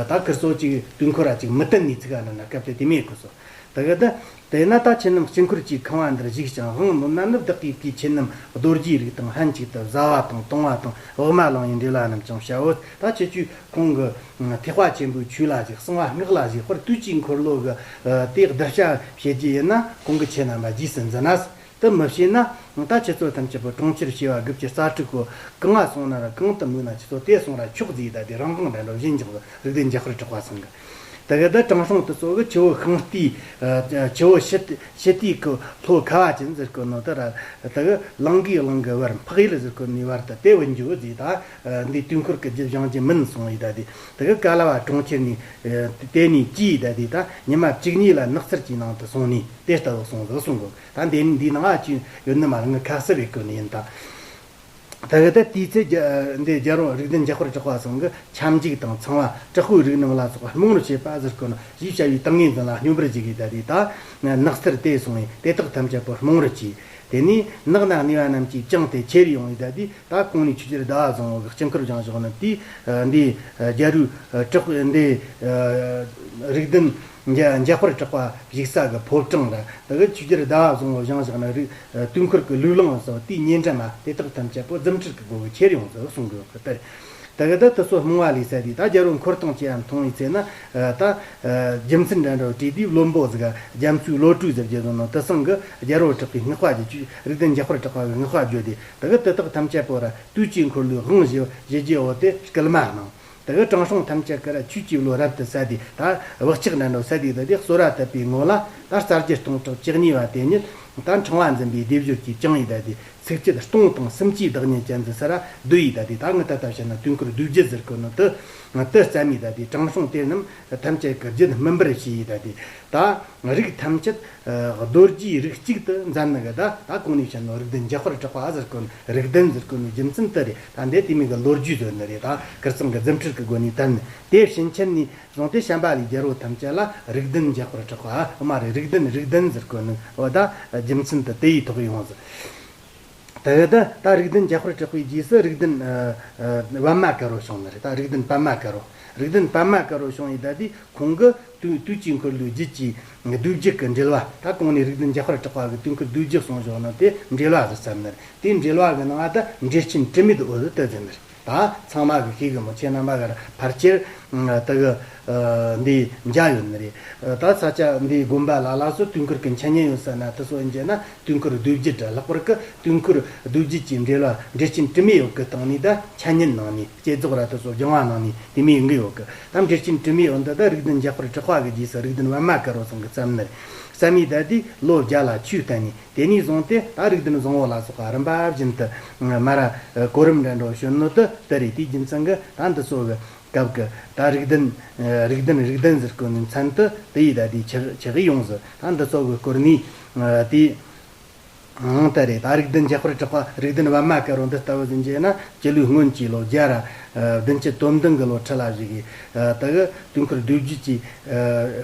ད་ཁིར་ཚོ་ཅིག་དུས་འཁོར་ར་ཅིག་མི་བསྟུན་ནས་ཚིག་ག་ན་ན་སྐབས་དེ་དེ་མོ་གོ་སོང་། དེ་གི་ད། དེས་ན་ད་ཁྱེད་རྣམས་དཀྱིལ་འཁོར་གྱི་ཁང་བ་འདིར་བཞུགས་ཤིང་དབང་ནོད་ན་ནི། བདག་གིས་ཁྱེད་རྣམས་རྡོ་རྗེའི་རིགས་དང་ལྷན་ཅིག་ཏུ་བཟའ་བ་དང་བཏུང་བ་དང་འོག་མ་ལང་བའི་འབྲས་བུ་རྣམས་ཀྱང་བྱའོ། ད་ཁྱེད་ཆོས་ཁོང་གི་ཐེག་པ་ཆེན་པོའི་ཆོས་ལ་བཞུགས། གསང་བ་སྔགས་ལ་བཞུགས་པར་དུས་ཀྱི་འཁོར་ལོ་གི་དེ་གདུལ་བྱ་བྱེད་རྒྱུ་ཡིན་ན། ཁོང་གིས་ཁྱེད་རྣམས་ལ་རྗེས་སུ་འཛིན་ན། དེ་མི་བྱེད་ན་ད་ཁྱེད་ཚོ་ཐམས་ཅད་པོ་གྲོང་ཁྱེར་བྱེ་བ་དགུ་བཅུ་རྩ་དྲུག་གི་གང་ང་སོང་ན་ར་གང་དུ་དམིགས་ན་ཁྱེད་ཚོ་དེ་སོང་ར་ཆོག་ཟེར། ད་དེ་རང་དབང་དང་འགྲོ་བཞིན་འཇོག་རིགས་ལྡན་འཇམ་དཔལ་གྲགས་པ་ཚང་གིས། དེ་གི་ད་དྲང་སྲོང་དེ་ཚོ་གིས་ཆུ་བོ་ཤིང་རྟའི་ཨ་ཆུ་བོ་ཤི་ཤི་རྟའི་གི་ལྷོ་ཁ་བ་ཅན་ཟེར་གོ་ནོ་དེ་ར། དེ་གི་གླང་གིས་གླང་གི་བར། འཕགས་ཡུལ་ཟེར་གོ་ནི་བར་དུ་དེ་བུད་འགྱོ་ཟེར། ད་ཨ་འདི་དུས་འཁོར་གྱི་རྒྱུད་སྦྱང་རྒྱུ་མིན་གསུངས་ཡི། ད་དེ་དེ་གི་ཀ་ལ་བ་གྲོང་ཁྱེར་ནས་ཨ་དེ་ནས་གྱེས། ད་དེ་ད་ཉི་མ་བཅུ་གཉིས་ལ་ནགས་ཚལ་གྱི་ནང་དུ་སོང་ནས་དེ་ལྟ་བུ་གསུངས་ཟིག་གསུང་གོ། ད་འདི་འདི་ནང་ང་ཅི་ཡོད་ནི་མ་རེད། ངས་ཁ་གསབ་བྱེད་གོ་ནི་ཡིན་ད། ད་གི་ད་དེའི་ཚེ་རྒྱ་འདི་རྒྱལ་པོ་རིགས་ལྡན་འཇམ་དཔལ་གྲགས་པ་ཚང་གིས་ཁྱབ་འཇུག་དང་ཚངས་པ་དྲག་པོའི་རིགས་རྣམས་ལ་སོགས་པ་རྨོངས་པར་བྱེད་པ་ཟེར་གོ་ནོ་ཞེས་བྱ་བའི་ཏིང་ངེ་འཛིན་ལ་སྙོམས་པར་བཞུགས་ཡི། ད་དེ་ད་ནགས་ཚལ་དེར་སོང་བས་དེ་དག་ཐམས་ཅད་པོ་རྨོངས་པར་བྱས། དེ་ནས་ནགས་ན་གནས་པ་རྣམས་ཀྱིས་བཅིངས་ཏེ་ཁྱེར་ཡོང་བས། ད་དེ་ད་གོང་ནས་ཆོས་རྒྱལ་ཟླ་བ་བཟང་བོ་གིས་དཀྱིལ་འཁོར་བཞེངས་བཞག་ནི་དེ་འདི་རྒྱལ་པོའི་གྲགས་པའི་འདི་རིགས་ལྡན་འཇམ་དཔལ་གྲགས་པ་བཞུགས་ས་གི་ཕོ་བྲང་ར། དེ་གི་ཆོས་རྒྱལ་ཟླ་བ་བཟང་བོ་བཞེངས་བཞག་ནི་རིགས་དུས་འཁོར་གྱི་ལུས་ལང་སོགས་དེའི་ཉེ་འགྲམ་མ་དེ་དག་ཐམས་ཅད་པོ་རྫུ་འཕྲུལ་གྱི་སྒོ་གིས་ཁྱེར་ཡོང་ཟིག་གསུང་གི་ཡོད་གི། དེ་དེ་གི་ད་དེ་ཚོ་རྨོངས་པ་ལས་བསལ་དུས་ད་རྒྱལ་པོ་འཁོར་དང་བཅས་པ་མཐོང་བའི་ཚེ་ན་ད་རྒྱུ་མཚན་འདྲ་འདྲ་བོ་དྲིས་དུས། བློན་པོ་ཟིག་ག་རྒྱ་མཚོའི་བློ་གྲོས་ཟེར་རྒྱུ་ཟིག་ནོ་དེ་ཚང་གིས་རྒྱལ་པོ་གྲགས་པའི་སྔགས་པ་བརྗོད། ཆོས་རིགས་ལྡན་འཇམ་དཔལ་གྲགས་པ་གི་སྔགས་པ་བརྗོད་དེ། དེ་གི་དེ་དག་ཐམས་ཅད་པོ་ར་དུས་ཀྱི་འཁོར་ལོའི་དབང་བཞི་བཞི་བརྒྱའོ་དེ་སྐུལ་མ་གནང་། དེ་གི་དྲང་སྲོང་ཐམས་ཅད་ཀྱིས་ར་ཆོས་ཀྱི་བློ་རབ་ཏུ་གསལ་ཏེ། ད་བག་ཆགས་འདྲ་འདྲ་བོ་བསལ་ཏེ། ད་དེ་གསོལ་བ་བཏབ་པའི་ངོ་ལ་ད་རྩ་བརྒྱད་སྟོང་ཕྲག་བཅུ་གཉིས་པ་དེ་ཉིད་ད་ཕྲེང་བ་འཛིན་པའི་སྡེབ་སྦྱོར་གྱིས་བཅིངས་ཡི། ད་དེ་ཚིགས་བཅད་སྟོང་དང་སུམ་ཅུའི་བདག་ཉིད་ཅན་དུ་ས་ར་བསྡུས་ཡི། ད་དེ་ད་ངས་ད་ལྟ་བཤད་ན་དུས་འཁོར་བསྡུས་རྒྱུད་ཟེར་གོ་ནོ་དེ་དེ་བརྩམས་ཡི། ད་དེ་དྲང་སྲོང་དེ་རྣམས་ཐམས་ཅད་ཀྱི་རྒྱུད་སྨིན་པར་བྱས་ཡི། ད་དེ་ད་རིགས་ཐམས་ཅད་རྡོ་རྗེའི་རིགས་གཅིག་ཏུ་འཛིན་ནི་གི། ད་ད་གོང་ནས་བཤད་ནོ་རིགས་ལྡན་འཇམ་དཔལ་གྲགས་པ་ཟེར་གོ་ནོ་རིགས་ལྡན་ཟེར་གོ་ནོ་རྒྱུ་མཚན་དེ་རེད། ད་འདི་དེ་མོ་གི་ལོ་རྒྱུས་བཟོས་ནི་རེད། ད་ཁིར་ཚང་གིས་རྫུ་འཕྲུལ་གྱི་སྒོ་ནས་བསྟན་ནི་དེ་ཕྱིན་ཆད་ནས་བཟུང་སྟེ་བྱམས་པ་ལས་རྒྱལ་པོ་ཐམས་ཅད་ལ་རིགས་ལྡན་འཇམ་དཔལ་གྲགས་པ་མ་རེད། རིགས་ལྡན་རིགས་ལྡན་ཟེར་གོ་ནོ་འོ་ད་རྒྱུ་མཚན་དེ་དེ་ཡི་ཐོག་ཡོང་ཟིག། ད་གི་ད་ད་རིགས་ལྡན་འཇམ་དཔལ་གྲགས་པའི་རྗེས་སུ་རིགས་ལྡན་ཨ་ཨ་པདྨ་དཀར་པོ་བྱུང་ནི་རེད། ད་རིགས་ལྡན་པདྨ་དཀར་པོ། རིགས་ལྡན་པདྨ་དཀར་པོ་བྱུང་ཡི་ད་དེ་ཁོང་གི་དུས་དུས་ཀྱི་འཁོར་ལོའི་རྒྱུད་ཀྱི་བསྡུས་རྒྱུད་ཀྱི་འགྲེལ་བ། ད་གོང་ནས་རིགས་ལྡན་འཇམ་དཔལ་གྲགས་པ་གི་དུས་འཁོར་བསྡུས་རྒྱུད་གསུངས་བཞག་ནི་དེ་འགྲེལ་བ་ཟེར་བསམ་ནི་རེད། དེའི་འགྲེལ་བ་གི་ནང་ད་འགྲེལ་ཆེན་དྲི་མེད་འོད་དུ་ཟེར་ནི་རེད། ད་ཚང་མ་གི་ཤེས་གི་མོ། ཁྱེད་རྣམ་པ་གི་ཕལ་ཆེར་ད་གི་འདི་མཇལ་ཡོད་ནི་རེད། ད་ས་ཆ་འདི་དགོན་པ་ལ་ལ་སོ་དུས་འཁོར་གི་འཆད་ཉན་ཡོད་ས་ན་དེ་ཚོ་ཡིན་རྒྱུ་ན་དུས་འཁོར་བསྡུས་རྒྱུད་དྲ་ལྷག་པར་གི་དུས་འཁོར་བསྡུས་རྒྱུད་ཀྱི་འགྲེལ་བ་འགྲེལ་ཆེན་དྲི་མེད་འོད་གི་སྟེང་ནས་ད་འཆད་ཉན་གནང་ནས་བསྐྱེད་རྫོགས་ར་དེ་ཚོ་སྦྱང་བ་གནང་ནས་དེ་མོ་ཡིན་གི་ཡོད་གི། ད་འགྲེལ་ཆེན་དྲི་མེད་འོད་འདི་ད་རིགས་ལྡན་འཇམ་དཔལ་གྲགས་པ་གི་རྗེས་སུ་རིགས་ལྡན་པདྨ་དཀར་པོ་ཚང་གིས་བརྩམས་ནི་རེད། བརྩམས་ཡི་ད་དེ་ལོ་བརྒྱ་ལ་ཆོས་བསྟན་ནས། དེ་ནས་བཟུང་སྟེ་ད་རིགས་ལྡན་བཟང་པོ་ལ་སོགས་པ་རིམ་པ་བཞིན་དུ་མ་ར་གོ་རིམ་འདྲ་འགྲོ་བྱོན་ནོ་དེ་དེ་རེད། དེའི་རྒྱུ་མཚན་གྱིས་ད་འདི་ཚོ་གི་སྐབས་ཀྱི་ད་རིགས་ལྡན་རིགས་ལྡན་རིགས་ལྡན་ཟེར་གོ་ནི་མཚན་དེ་དེ་ཡི་ད་དེ་ཆགས་ཆགས་ཡོང་ཟེར། ད་འདི་ཚོ་གི་སྐོར་ནས་དེ་ཨང་ད་རེད། ད་རིགས་ལྡན་འཇམ་དཔལ་གྲགས་པ་རིགས་ལྡན་པདྨ་དཀར་པོ་འདི་ལྟ་བུ་ཟིན་རྒྱུ་ན་སྤྱི་ལོའི་སྔོན་གྱི་ལོ་བརྒྱ་ར་བདུན་ཅུ་དོན་བདུན་གྱི་ལོ་ཁྲི་ལ་བཞུགས་གི། ད་གི་དུས་འཁོར་བསྡུས་རྒྱུད་ཀྱི་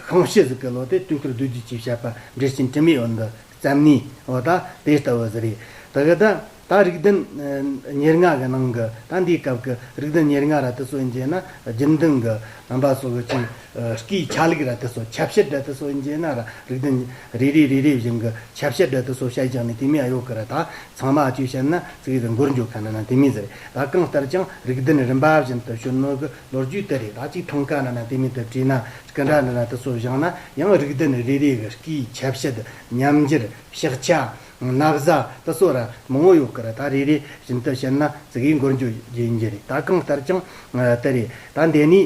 ཤིང་བྱི་ཟིག་གི་ལོ་དེ་དུས་འཁོར་བསྡུས་རྒྱུད་ཀྱི་བཤད་པ་འགྲེལ་ཆེན་དྲི་མེད་འོད་འདི་བརྩམས་ནས། འོ་ད་དེ་ལྟ་བུ་ཟིག་རེད། ད་གི་ད་ད་རིགས་ལྡན་ཉེར་ལྔ་གི་ནང་གི་ད་འདིའི་སྐབས་ཀྱི་རིགས་ལྡན་ཉེར་ལྔ་ར་དེ་ཚོ་ཡིན་རྒྱུ་ན་རྒྱུན་ལྡན་གྱི་རྣམ་པ་ཚོ་གི་ཅིག་སྐུའི་ཆ་ལུགས་ར་དེ་ཚོ་ཆ་བཤད་ར་དེ་ཚོ་ཡིན་རྒྱུ་ན་ར་རིགས་ལྡན་རེ་རེ་རེ་རེ་བཞིན་གྱི་ཆ་བཤད་ར་དེ་ཚོ་བཤད་བཞག་ནས་དེ་མོ་ཡོད་གི་ར། ད་ཚང་མ་ཅིག་བཤད་ན་ཚིག་རེ་འགོར་འགྱོ་ཁ་ན་ན་དེ་མོ་ཟིག་རེད། ད་གང་ལྟར་ཀྱང་རིགས་ལྡན་རིམ་པ་བཞིན་དུ་བྱོན་ནོ་གི་ལོ་རྒྱུས་དེ་རེད། ད་ཅིག་ཐང་ཀ་ན་ན་དེ་མོ་དེ་བྲིས་ན། སྐུ་འདྲ་འདྲ་ན་དེ་ཚོ་བཞེངས་ན་ཡང་རིགས་ལྡན་རེ་རེ་གི་སྐུའི་ཆ་བཤད། ཉམས་འགྱུར། ཕྱག་ཆ། ན་བཟའ། དེ་ཚོ་ར་མང་བོ་ཡོད་ཀི་ར། ད་རེ་རེ་བཞིན་དུ་བཤད་ན་ཙི་གེ་འགོར་འགྱོ་རྒྱུ་ཡིན་རྒྱུ་རེད། ད་གང་ལྟར་ཀྱང་དེ་རེད། ད་འདི་ནས་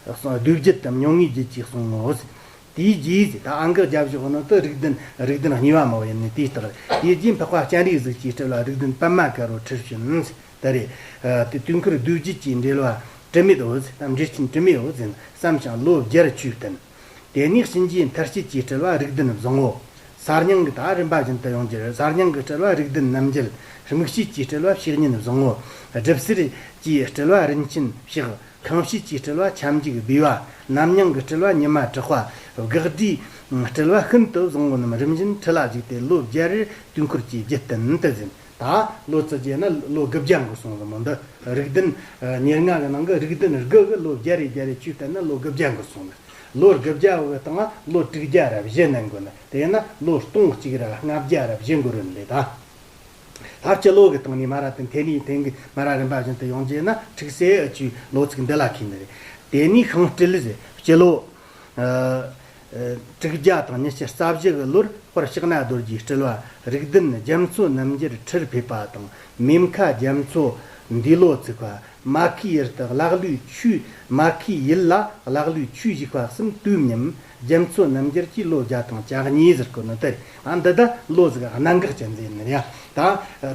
བསྡུས་རྒྱུད་དམ་ཉུང་ངུའི་རྒྱུད་ཀྱིས་གསུངས་ནོ། དེའི་རྗེས་ད་ཨང་ཀི་རྒྱབ་བཞག་ནོ་དེ་རིགས་ལྡན་རིགས་ལྡན་གཉིས་པ་མ་བོ་ཡིན་ནི་དེའི་རྟགས་རེད། དེའི་རྗེས་འཕགས་པ་སྤྱན་རས་གཟིགས་ཀྱིས་སྤྲུལ་པ་རིགས་ལྡན་པདྨ་དཀར་པོ་ཁྲི་བྱོན། དེ་རེད། དེ་དུས་འཁོར་བསྡུས་རྒྱུད་ཀྱི་འགྲེལ་བ་དྲི་མེད་འོད་དམ་འགྲེལ་ཆེན་དྲི་མེད་འོད་ཟེར་བསམ་ཞིང་ལོ་བརྒྱར་ཆོས་བསྟན། དེ་ནས་གཤིན་རྗེའི་མཐར་བྱེད་ཀྱི་སྤྲུལ་པ་རིགས་ལྡན་བཟང་པོ། གསར་རྙིང་གི་ད་རིམ་པ་བཞིན་དུ་ཡོང་རྒྱུ་རེད། གསར་རྙིང་གི་སྤྲུལ་པ་རིགས་ལྡན་རྣམ་རྒྱལ། དམིགས་བྱེད་ཀྱི་སྤྲུལ་པ་བཤེས་གཉེན་བཟང་པོ། སྒྲུབ་གསེར་གྱི་སྤྲུལ་པ་རིན་ཆེན་ཕྱག་ཁང་བྱེད་ཀྱི་སྤྲུལ་པ་ཁྱབ་འཇུག་སྦས་པ། ནམ་རྙིང་གི་སྤྲུལ་པ་ཉི་མ་གྲགས་པ། དགག་སྒྲའི་སྤྲུལ་པ་ཤིན་ཏུ་བཟང་པོ་རྣམས་རིམ་བཞིན་ཁྲི་ལ་བཞུགས་ཏེ་ལོ་བརྒྱར་དུས་འཁོར་གྱི་རྒྱུད་བསྟན་དུ་ཟིན། ད་ལོ་ཙི་རྒྱས་ན་ལོ་དགུ་བརྒྱ་འགོར་སོང་ཟིན་མོ་འདི། རིགས་ལྡན་ཉེར་ལྔ་གི་ནང་གི་རིགས་ལྡན་དགུ་གི་ལོ་བརྒྱ་རེ་བརྒྱ་རེ་ཆོས་བསྟན་ན་ལོ་དགུ་བརྒྱ་འགོར་སོང་ནི། ལོ་དགུ་བརྒྱ་བོ་གི་སྟེང་ལ་ལོ་དྲུག་བརྒྱ་ར་བཞི་ནན་དགོས་ནི། དེ་ན་ལོ་སྟོང་གཅིག་ར་ལྔ་བརྒྱ་ར་བཞི་འགོར་རོ་ནི་རེད་ད། ད་སྤྱི་ལོ་གི་སྟེང་ནས་མ་ར་དེ་འཐེན་ནས་འཐེན་གི་མ་ར་རིམ་པ་བཞིན་དུ་ཡོང་རྒྱུ་ན་ཁྲིག་སེ་ཨ་ཆུའི་ལོ་ཚིགས་འདི་ལ་ཁེལ་ནི་རེད། དེ་ནས་ཤིང་སྤྲུལ་ཟེར་སྤྱི་ལོ། ཨ། ཨ། དྲུག་བརྒྱ་དང་ཉི་ཤུ་རྩ་བཞི་གི་ལོར་དཔལ་ཕྱག་ན་རྡོ་རྗེའི་སྤྲུལ་པ་རིགས་ལྡན་རྒྱ་མཚོ་རྣམ་རྒྱལ་ཁྲིར་ཕེབས་པ་དང་མེ་མཁའ་རྒྱ་མཚོ་འདས་ལོ་ཚིགས་པ། མ་ཁའི་ཡུལ་དུ་ཀླ་ཀློའི་ཆོས། མ་ཁའི་ཡུལ་ལ་ཀླ་ཀློའི་ཆོས་ཞུགས་པ་གསུམ་དུས་མཉམ་རྒྱ་མཚོ་རྣམ་རྒྱལ་གྱི་ལོ་བརྒྱ་དང་གྱ་གཉིས་ཟེར་གོ་ནི་དེ་རེད། ཨ་འདི་ད་ལོ་ཟིག་གནད་འགག་ཅན་ཟིག་ཡིན་ནི་རེད་ཡ། ད་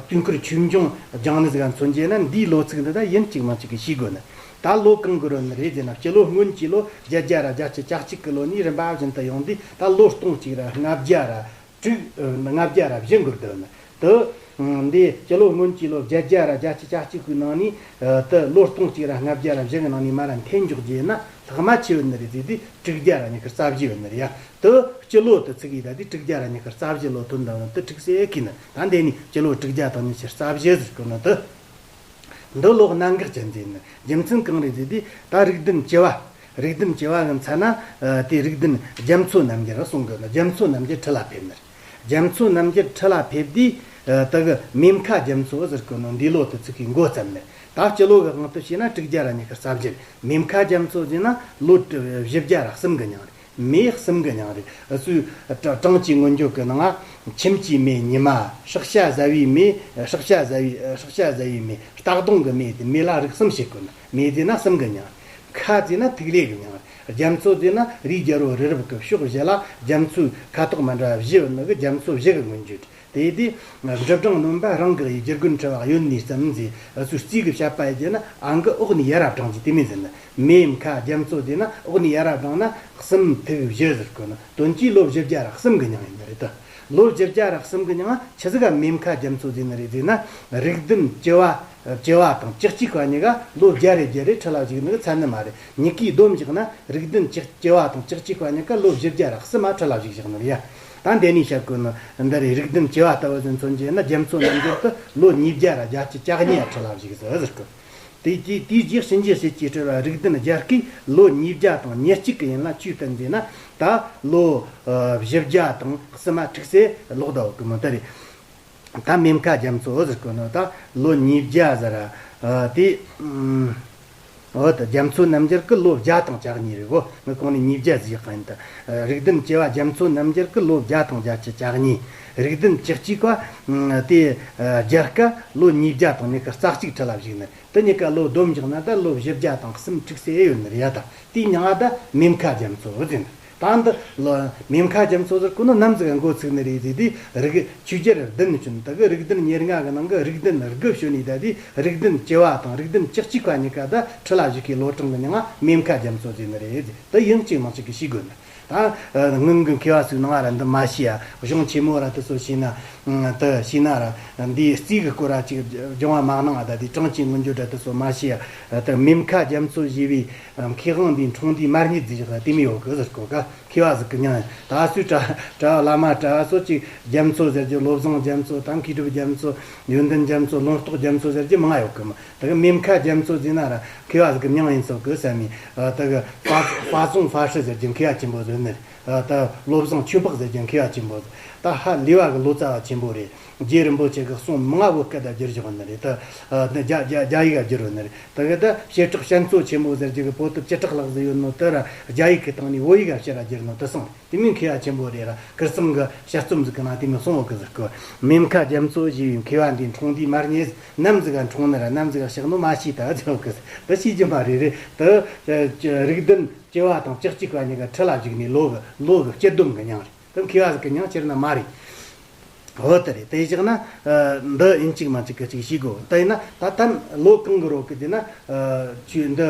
དུས་འཁོར་ཆོས་འབྱུང་སྦྱང་ནི་ཟིག་མཚོན་རྒྱུ་ན་འདིའི་ལོ་ཚིགས་འདི་ད་ཡིན་གཅིག་མིན་གཅིག་གི་ཤེས་དགོས་ནི། ད་ལོ་གང་འགོར་ནི་རེད་ཟེར་ན་སྤྱི་ལོ་སྔོན་གྱི་ལོ་བརྒྱད་བརྒྱ་ར་བརྒྱད་ཅུ་གྱ་གཅིག་གི་ལོ་ནས་རིམ་པ་བཞིན་དུ་ཡོང་དུས་ད་ལོ་སྟོང་གཅིག་ར་ལྔ་བརྒྱ་ར་དྲུག་ལྔ་བརྒྱ་ར་བཞི་འགོར་འདུག་ནི། དུ། འདི་སྤྱི་ལོ་སྔོན་གྱི་ལོ་བརྒྱད་བརྒྱ་ར་བརྒྱད་ཅུ་གྱ་གཅིག་གི་ནང་ནས་དུ་ལོ་སྟོང་གཅིག་ར་ལྔ་བརྒྱ་ར་བཞི་གི་ནང་ནས་མ་ར་འཐེན་འཇོག་རྒྱུ་ཡིན་ན་ལྷག་མ་ཆེ་བོ་ནི་རེད་ཟེར་དུས་དྲུག་བརྒྱ་ར་ཉི་ཤུ་རྩ་བཞི་བོ་ནི་རེད་ཡ། དུ་སྤྱི་ལོ་དུ་ཚིག་ཡིན་ད་དུས་དྲུག་བརྒྱ་ར་ཉི་ཤུ་རྩ་བཞི་ལོ་ཐོན་འདུག་ནི་དུ་ཁྲིག་སེ་ཁེལ་ནི། ད་འདི་ནི་སྤྱི་ལོ་དྲུག་བརྒྱ་དང་ཉི་ཤུ་རྩ་བཞི་ཟེར་གོ་ནི་དུ། འདི་ལོ་གནད་འགག་ཅན་ཟིག་ཡིན། རྒྱུ་མཚན་གང་རེད་ཟེར་དུས་ད་རིགས་ལྡན་བཅུ་པ། རིགས་ལྡན་བཅུ་པ་གི་མཚན་ན་དེ་རིགས་ལྡན་རྒྱ་མཚོ་རྣམ་རྒྱལ་གསུང་གི་ནི། རྒྱ་མཚོ་རྣམ་རྒྱལ་ཁྲི་ལ་ཕེབས་ནི། རྒྱ་མཚོ་རྣམ་རྒྱལ་ཁྲི་ལ་ཕེབས་དུས་དེ་གི་མེ་མཁའ་རྒྱ་མཚོ་ཟེར་གི་ནི་འདི་ལོ་དུ་ཚིག་གི་འགོ་བརྩམས་ནི། ད་སྤྱི་ལོ་གི་དབང་དུ་བྱས་ན་དྲུག་བརྒྱ་ར་ཉི་ཤུ་རྩ་བཞི། མེ་མཁའ་རྒྱ་མཚོ་ཟེར་ན་ལོ་བཞི་བརྒྱ་ར་གསུམ་གི་མྱིང་རེད། མེ་གསུམ་གི་མྱིང་རེད། སུའི་གྲངས་ཀྱི་མངོན་བརྗོད་ཀྱི་ནང་ང་ཁྱིམ་གྱི་མེ་ཉི་མ། སྲེག་བྱ་ཟ་བའི་མེ། སྲེག་བྱ་ཟ་བའི་སྲེག་བྱ་ཟ་བའི་མེ། སྟག་གདོང་གི་མེ་དེ་མེ་ལ་རིགས་གསུམ་བྱེད་དགོས་ན་མེ་དེ་ན་གསུམ་གི་མྱིང་། མཁའ་ཟེར་ན་ཐིག་ལེ་གི་མྱིང་། རྒྱ་མཚོ་ཟེར་ན་རིའི་རྒྱལ་པོ་རི་རབ་ཀྱི་ཕྱོགས་བཞི་ལ་རྒྱ་མཚོའི་ཁ་དོག་མི་འདྲ་བ་བཞི་བུད་ནི་གི་རྒྱ་མཚོ་བཞི་གི་མངོན་བརྗོད། དེ་དེ་འབྲི་སྦྲང་རྣོན་པ་རང་གི་ཡི་རྒྱུ་རྒོད་འཕྲུལ་བ་གཡོན་ནས་བརྩམས་ཟེར། སུ་རྩིས་གི་བཤད་པ་ཡི་རྒྱུ་ན་ཨང་གི་འོག་ནས་ཡར་ར་བགྲང་རྒྱུ་དེ་མིན་ཟེར་ན། མེ་མཁའ་རྒྱ་མཚོ་ཟེར་ན་འོག་ནས་ཡར་ར་བགྲང་ན་གསུམ་ཐིག་བཞི་ཟེར་གོ་ནི། དོན་གྱིས་ལོ་བཞི་བརྒྱ་ར་གསུམ་གི་མྱིང་ཡིན་ནི་རེད་དོ། ལོ་བཞི་བརྒྱ་ར་གསུམ་གི་མྱིང་ཆི་ཟིག་ག་མེ་མཁའ་རྒྱ་མཚོ་ཟེར་ནི་རེད་ཟེར་ན། རིགས་ལྡན་བཅུ་པ་བཅུ་པ་དང་བཅུ་གཅིག་པ་གཉིས་ཀ་ལོ་བརྒྱ་རེ་བརྒྱ་རེ་ཁྲི་ལ་བཞུགས་ནི་གི་མཚན་ནི་མ་རེད། གཉིས་ཀའི་སྡོམ་བཞག་ན་རིགས་ལྡན་བཅུ་བཅུ་པ་དང་བཅུ་གཅིག་པ་གཉིས་ཀ་ལོ་བཞི་བརྒྱ་ར་གསུམ་མ་ཁྲི་ལ་བཞུགས་བཞག་ནི་རེད་ཡ། ད་འདི་ནས་བཤད་དགོས་ནི་འདི་རེད། རིགས་ལྡན་བྱེ་བ་ལྟ་བུ་ཟིག་མཚོན་རྒྱུ་ན། རྒྱ་མཚོ་རྣམ་འགྱུར་དུ་ལོ་ཉིས་བརྒྱ་ར་བརྒྱད་ཅུ་གྱ་གཉིས་ཡ་ཁྲི་ལ་བཞུགས་ཟེར་ཟེར་གི། དེ་དེ་དེའི་རྗེས་གཤིན་རྗེ་གཤེད་ཀྱིས་སྤྲུལ་བ་རིགས་ལྡན་རྒྱལ་ཁབ་ལོ་ཉིས་བརྒྱ་དང་ཉེར་གཅིག་གི་ཡན་ལ་ཆོས་བསྟན་མཛད་ན། ད་ལོ་ཨ་བཞི་བརྒྱ་དང་གསུམ་མ་དྲུག་ཚེ་ལོག་ད་ཡོད་གི་མོ། ད་རེད། ད་མེམ་ཁ་རྒྱ་མཚོ་ཟེར་གོ་ནོ་ད་ལོ་ཉིས་བརྒྱ་ཟེར་ར། ཨ་དེ་ཨམ། འོ་ད་རྒྱ་མཚོ་རྣམ་རྒྱལ་གི་ལོ་བརྒྱ་དང་གྱ་གཉིས་རེད་གོ། ངས་གོང་ནས་ཉིས་བརྒྱ་ཟེར་གི་ཡིན། ད་རིགས་ལྡན་བྱེ་བ་རྒྱ་མཚོ་རྣམ་རྒྱལ་གི་ལོ་བརྒྱ་དང་བརྒྱད་ཅུ་གྱ་གཉིས། རིགས་ལྡན་བཅུ་གཅིག་པ་ཨམ་དེ་ཨ་རྒྱལ་ཁབ་ལོ་ཉིས་བརྒྱ་དང་ཉི་ཤུ་རྩ་གཅིག་ཁྲི་ལ་བཞུགས་ནི། དེ་གཉིས་ཀ་ལོ་བསྡོམས་བཞག་ན་ད་ལོ་བཞི་བརྒྱ་དང་གསུམ་དྲུག་ཚེ་ཡོད་ནི་རེད་ཡ། ད་དེའི་མྱིང་ང་ད་མེམ་ཁ་རྒྱ་མཚོ་ཟེར་ནི། ད་འདི་ལོ་མེམ་ཁ་རྒྱ་མཚོ་ཟེར་གོ་ནོ་ནམ་ཟིག་འགོ་ཚུགས་ནི་རེད་ཟེར་དུས། རིགས་ཆོས་རྒྱལ་བདུན་བྱོན། ད་གི་རིགས་ལྡན་ཉེར་ལྔ་གི་ནང་གི་རིགས་ལྡན་དགུ་བྱོན་ནི། ད་དེ་རིགས་ལྡན་བྱེ་བ་དང་རིགས་ལྡན་བཅུ་གཅིག་པ་གཉིས་ཀ་ད་ཁྲི་ལ་བཞུགས་ཁའི་ལོ་གྲངས་ཀྱི་མྱིང་ང་མེམ་ཁ་རྒྱ་མཚོ་ཟེར་ནི་རེད་ཟེར། ད་ཡང་གཅིག་མིན་གཅིག་གི་ཤེས་དགོས་ནི། ད་ཨ་སྔོན་གྱི་མཁས་པ་ཟིག་ནང་ར་འདི་མ་ཤེས་ཡ། གཞུང་ཆེན་མོ་ར་དེ་ཚོ་ཤེས་ན། ཨ་དེ་ཤེས་ན་ར་འདིའི་རྩིས་ཀྱི་སྐོར་ར་ཅིག་སྦྱང་བ་མ་གནང་ང་། ད་དེ་གྲངས་ཀྱི་མངོན་བརྗོད་ར་དེ་ཚོ་མ་ཤེས་ཡ། ཨ་དེ་མེམ་ཁ་རྒྱ་མཚོ་ཞེས་པའི་ཨ་མཁས་དབང་འདིའི་འཁྲུངས་འདས་མར་རྙེད་ཟིག་ཡག་དེ་མོ་ཡོད་གི་ཟེར་གོ་ག། མཁས་པ་ཟིག་གི་མྱིང་ཡིན། ད་སུའི་གྲྭ་གྲྭ་བླ་མ་གྲྭ་བ་སོགས་ཀྱིས་རྒྱ་མཚོ་ཟེར་རྒྱུ། བློ་བཟང་རྒྱ་མཚོ་དང་མཁས་གྲུབ་རྒྱ་མཚོ། ཡོན་ཏན་རྒྱ་མཚོ། ལུང་རྟོགས་རྒྱ་མཚོ་ཟེར་རྒྱུ་མང་ང་ཡོད་གི་མོ། ད་གི་མེམ་ཁ་རྒྱ་མཚོ་ཟེར་ན་ར་མཁས་པ་ཟིག་གི་མྱིང་ཡིན་ཚོད་གི་བསམ་མི། ཨ་ད་གི་ཧྥ་ཧྥ་ཙུང་ཧྥ་ཧྲི་ཟེར་རྒྱུ་མཁས་པ་ཆེན་པོ་ཟིག་ཡོད་ནི། ཨ་ད་བློ་བཟང་ཆོས་འཕགས་ཟེར་རྒྱུ་མཁས་པ་ཆེན་པོ་ཟིག། ད་ཧ་ལས་པ་གི་ལོ་ཙཱ་བ་ཆེན་པོ་རེད། རྗེ་རིན་པོ་ཆེ་གི་གསུང་མང་ང་བོད་སྐད་ད་བསྒྱུར་བཞག་ནི་རེད། ད་ཨ་ད་རྒྱ་རྒྱ་རྒྱ་ཡིག་ག་བསྒྱུར་ཡོད་ནི་རེད། ད་གི་ད་བྱེ་བྲག་བཤད་མཚོ་ཆེན་མོ་ཟེར་རྒྱུ་གི་པོ་ཏི་བཅུ་ཕྲག་ལྷག་ཟིག་ཡོད་ནོ་དེ་ར་རྒྱ་ཡིག་གི་སྟེང་ནས་བོད་ཡིག་ག་བསྒྱུར་ར་བསྒྱུར་ནོ་དེ་སོང་། དེ་མིན་མཁས་པ་ཆེན་པོ་རེད་ར། ཁིར་ཚང་གི་དཔྱད་རྩོམ་ཟིག་གི་ནང་དེ་མོ་གསུངས་ཡོད་གི་ཟེར་གི། མེམ་ཁ་རྒྱ་མཚོ་ཞེས་པའི་མཁས་པ་འདིའི་འཁྲུངས་འདས་མར་རྙེད། ནམ་ཟིག་ག་འཁྲུངས་ནི་ར་ནམ་ཟིག་ག་གཤེགས་ནོ་མ་ཤེས། ད་ཟེར་གི་ཟེར། ད་ཤེས་རྒྱུ་མ་རེད་རེད། ད་རིགས་ལྡན་བྱེ་བ་དང་བཅུ་གཅིག་པ་གཉིས་ཀ་ཁྲི་ལ་བཞུགས་ནི་ལོ་གི་ལོ་གི་སྤྱི་བསྡོམས་གི་མྱིང་རེད། ད་མཁས་པ་ཟིག་གི་མྱིང་ཁྱེར་ན་མ་རེད། འོ་དེ་རེད། དེ་བཞག་ན་ཨ་འདི་ཡིན་གཅིག་མིན་གཅིག་གི་ཅིག་ཤེས་དགོས། ད་ཡིན་ན་ད་ད་ལོ་གང་གི་རོ་གི་དེ་ན་ཨ་ཆོས་འདི་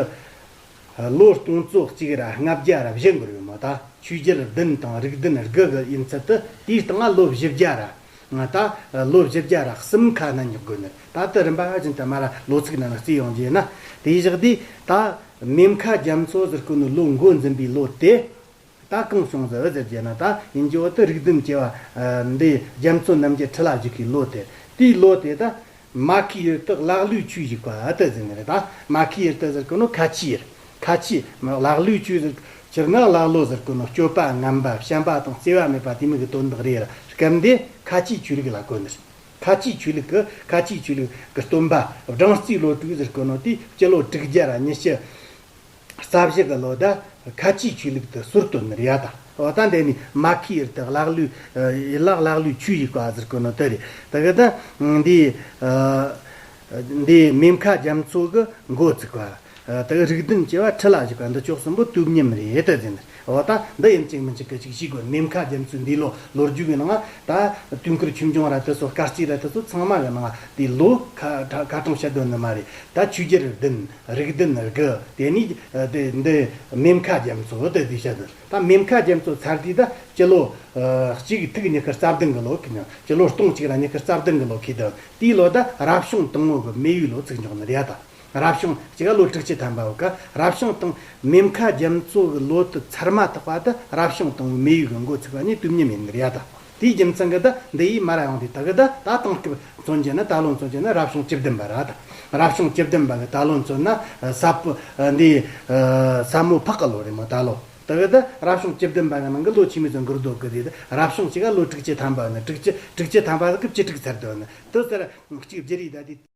ལོ་སྟོང་ཚོ་གཅིག་ར་ལྔ་བརྒྱ་ར་བཞི་འགོར་ཡོད་མོ། ད་ཆོས་རྒྱལ་བདུན་དང་རིགས་ལྡན་དགུ་གི་ཡིན་ཚད་དུ་དེའི་སྟེང་ང་ལོ་བཞི་བརྒྱ་ར། ང་ད་ལོ་བཞི་བརྒྱ་ར་གསུམ་ཁ་ན་འཇོག་དགོས་ནི། ད་ལྟ་རིམ་པ་བཞིན་དུ་མ་ར་ལོ་ཚིགས་ནང་ན་བརྩིས་ཡོང་རྒྱུ་ཡིན་ན། དེའི་བཞག་དུས་ད་མེམ་ཁ་རྒྱ་མཚོ་ཟེར་གོ་ནི་ལོ་འགོ་འཛིན་པའི་ལོ་དེ། ད་གང་བྱུང་ཟེར་ཟེར་རྒྱུ་ན། ད་ཡིན་རྒྱུ་བོ་དེ་རིགས་ལྡན་བྱེ་བ་ཨ་འདི་རྒྱ་མཚོ་རྣམ་རྒྱལ་ཁྲི་ལ་བཞུགས་ཀྱི་ལོ་དེ། དེའི་ལོ་དེ་ད་མ་ཁའི་ཡུལ་དུ་ཀླ་ཀློའི་ཆོས་བཞུགས་པ་དེ་ཟེར་ནི་རེད། ད་མ་ཁའི་ཡུལ་དུ་ཟེར་གོ་ནོ་ཁ་ཆེའི་ཡུལ། ཁ་ཆེ་ཀླ་ཀློའི་ཆོས་ཟེར། སྤྱིར་ན་ཀླ་ཀློ་ཟེར་གོ་ནོ་སྤྱོད་པ་ངན་པ་བྱམས་པ་དང་བརྩེ་བ་མེད་པ་དེ་མོ་གི་དོན་དག་རེད་ར། སྐབས་འདི་ཁ་ཆེའི་ཆོས་ལུགས་ལ་གོ་ནི་རེད། ཁ་ཆེའི་ཆོས་ལུགས་གི་ཁ་ཆེའི་ཆོས་ལུགས་གི་སྟོན་པ་སྦྲང་རྩིའི་བློ་གྲོས་ཟེར་གོ་ནོ་དེ་སྤྱི་ལོ་དྲུག་བརྒྱ་ར་ཉི་ཤུ་རྩ་བཞི་གི་ལོ་ད་ཁ་ཆེའི་ཆོས་ལུགས་དེ་སྲོལ་བཏོད་ནི་རེད་ཡ། ད་འོ་ད་འདི་ནི་མ་ཁའི་ཡུལ་དུ་ཀླ་ཀློའི་ཡུལ་ལ་ཀླ་ཀློའི་ཆོས་བཞུགས་པ་ཟེར་གོ་ནོ་དེ་རེད། ད་གི་ད་འདི་འདི་མེམ་ཁ་རྒྱ་མཚོ་གི་འགོ་བཙུགས་པ། ད་གི་རིགས་ལྡན་བྱེ་བ་ཁྲི་ལ་བཞུགས་པ་འདི་ཅོག་གསུམ་པོ་དུས་མཉམ་རེད་ད་ཟེར་ནི། འོ་ད་འདི་ཡིན་གཅིག་མིན་གཅིག་གི་ཅིག་ཤེས་དགོས། མེམ་ཁ་རྒྱ་མཚོའི་འདི་ལོ་ལོ་རྒྱུས་གི་ནང་ད་དུས་འཁོར་ཆོས་འབྱུང་ར་དེ་ཚོ་སྐར་རྩིས་ར་དེ་ཚོ་ཚང་མ་གི་ནང་དེ་ལོ་ཁ་ཁ་ཁ་གྲངས་བཤད་དོན་ནི་མ་རེད། ད་ཆོས་རྒྱལ་བདུན། རིགས་ལྡན་དགུ། དེ་ནས་ཨ་དེ་འདི་མེམ་ཁ་རྒྱ་མཚོ་དེ་དེ་བཤད་དོན། ད་མེམ་ཁ་རྒྱ་མཚོ་ཚར་དུས་ད་སྤྱི་ལོ་ཨ་གཅིག་ཐིག་ཉི་ཤུ་རྩ་བདུན་གི་ལོ་ཁེལ་ནས། སྤྱི་ལོ་སྟོང་གཅིག་ར་ཉི་ཤུ་རྩ་བདུན་གི་ལོ་ཁེལ་དོན། དེའི་ལོ་ད་རབ་བྱུང་དང་པོ་གི་མེ་ཡོས་ལོ་ཚིགས་འཇོག་ནི་རེད་ད། རབ་བྱུང་གཅིག་ག་ལོ་དྲུག་ཅུ་ཐམ་པ་བོ་ག་རབ་བྱུང་དང་མེམ་ཁ་རྒྱ་མཚོ་གི་ལོ་དུ་ཚར་མ་ཐག་པ་ད་རབ་བྱུང་དང་པོ་མེ་ཡོས་གི་འགོ་ཚུགས་པ་གཉིས་དུས་མཉམ་ཡིན་ནི་རེད་ད། དེའི་རྒྱུ་མཚན་གྱིས་ད་འདི་ཡིས་མར་ཡོང་དུས་ད་གི་ད་ད་དེང་སྐབས་མཚོན་རྒྱུ་ན། ད་ལོ་མཚོན་རྒྱུ་ན་རབ་བྱུང་བཅུ་བདུན་པ་ར་ད། རབ་བྱུང་བཅུ་བདུན་པ་གི་ད་ལོ་མཚོན་ན་ཨ་ས་བོན་འདི་ཨ་ས་མོ་ཕག་གི་ལོ་རེད་མོ་ད་ལོ། ད་གི་ད་རབ་བྱུང་བཅུ་བདུན་པ་གི་ནང་གི་ལོ་ཆི་མོ་ཟིག་འགོར་འདུག་གི་དེ་ད་རབ་བྱུང་གཅིག་ག་ལོ་དྲུག་ཅུ་ཐམ་པ་ནི། དྲུག་ཅུ་དྲུག་ཅུ་ཐམ་པ་གི་བཅུ་དྲུག་ཚར་འདུག་ནི་དེ་ཟེར། གཅིག་བསྒྱུར་ཡིས་ད་དེ།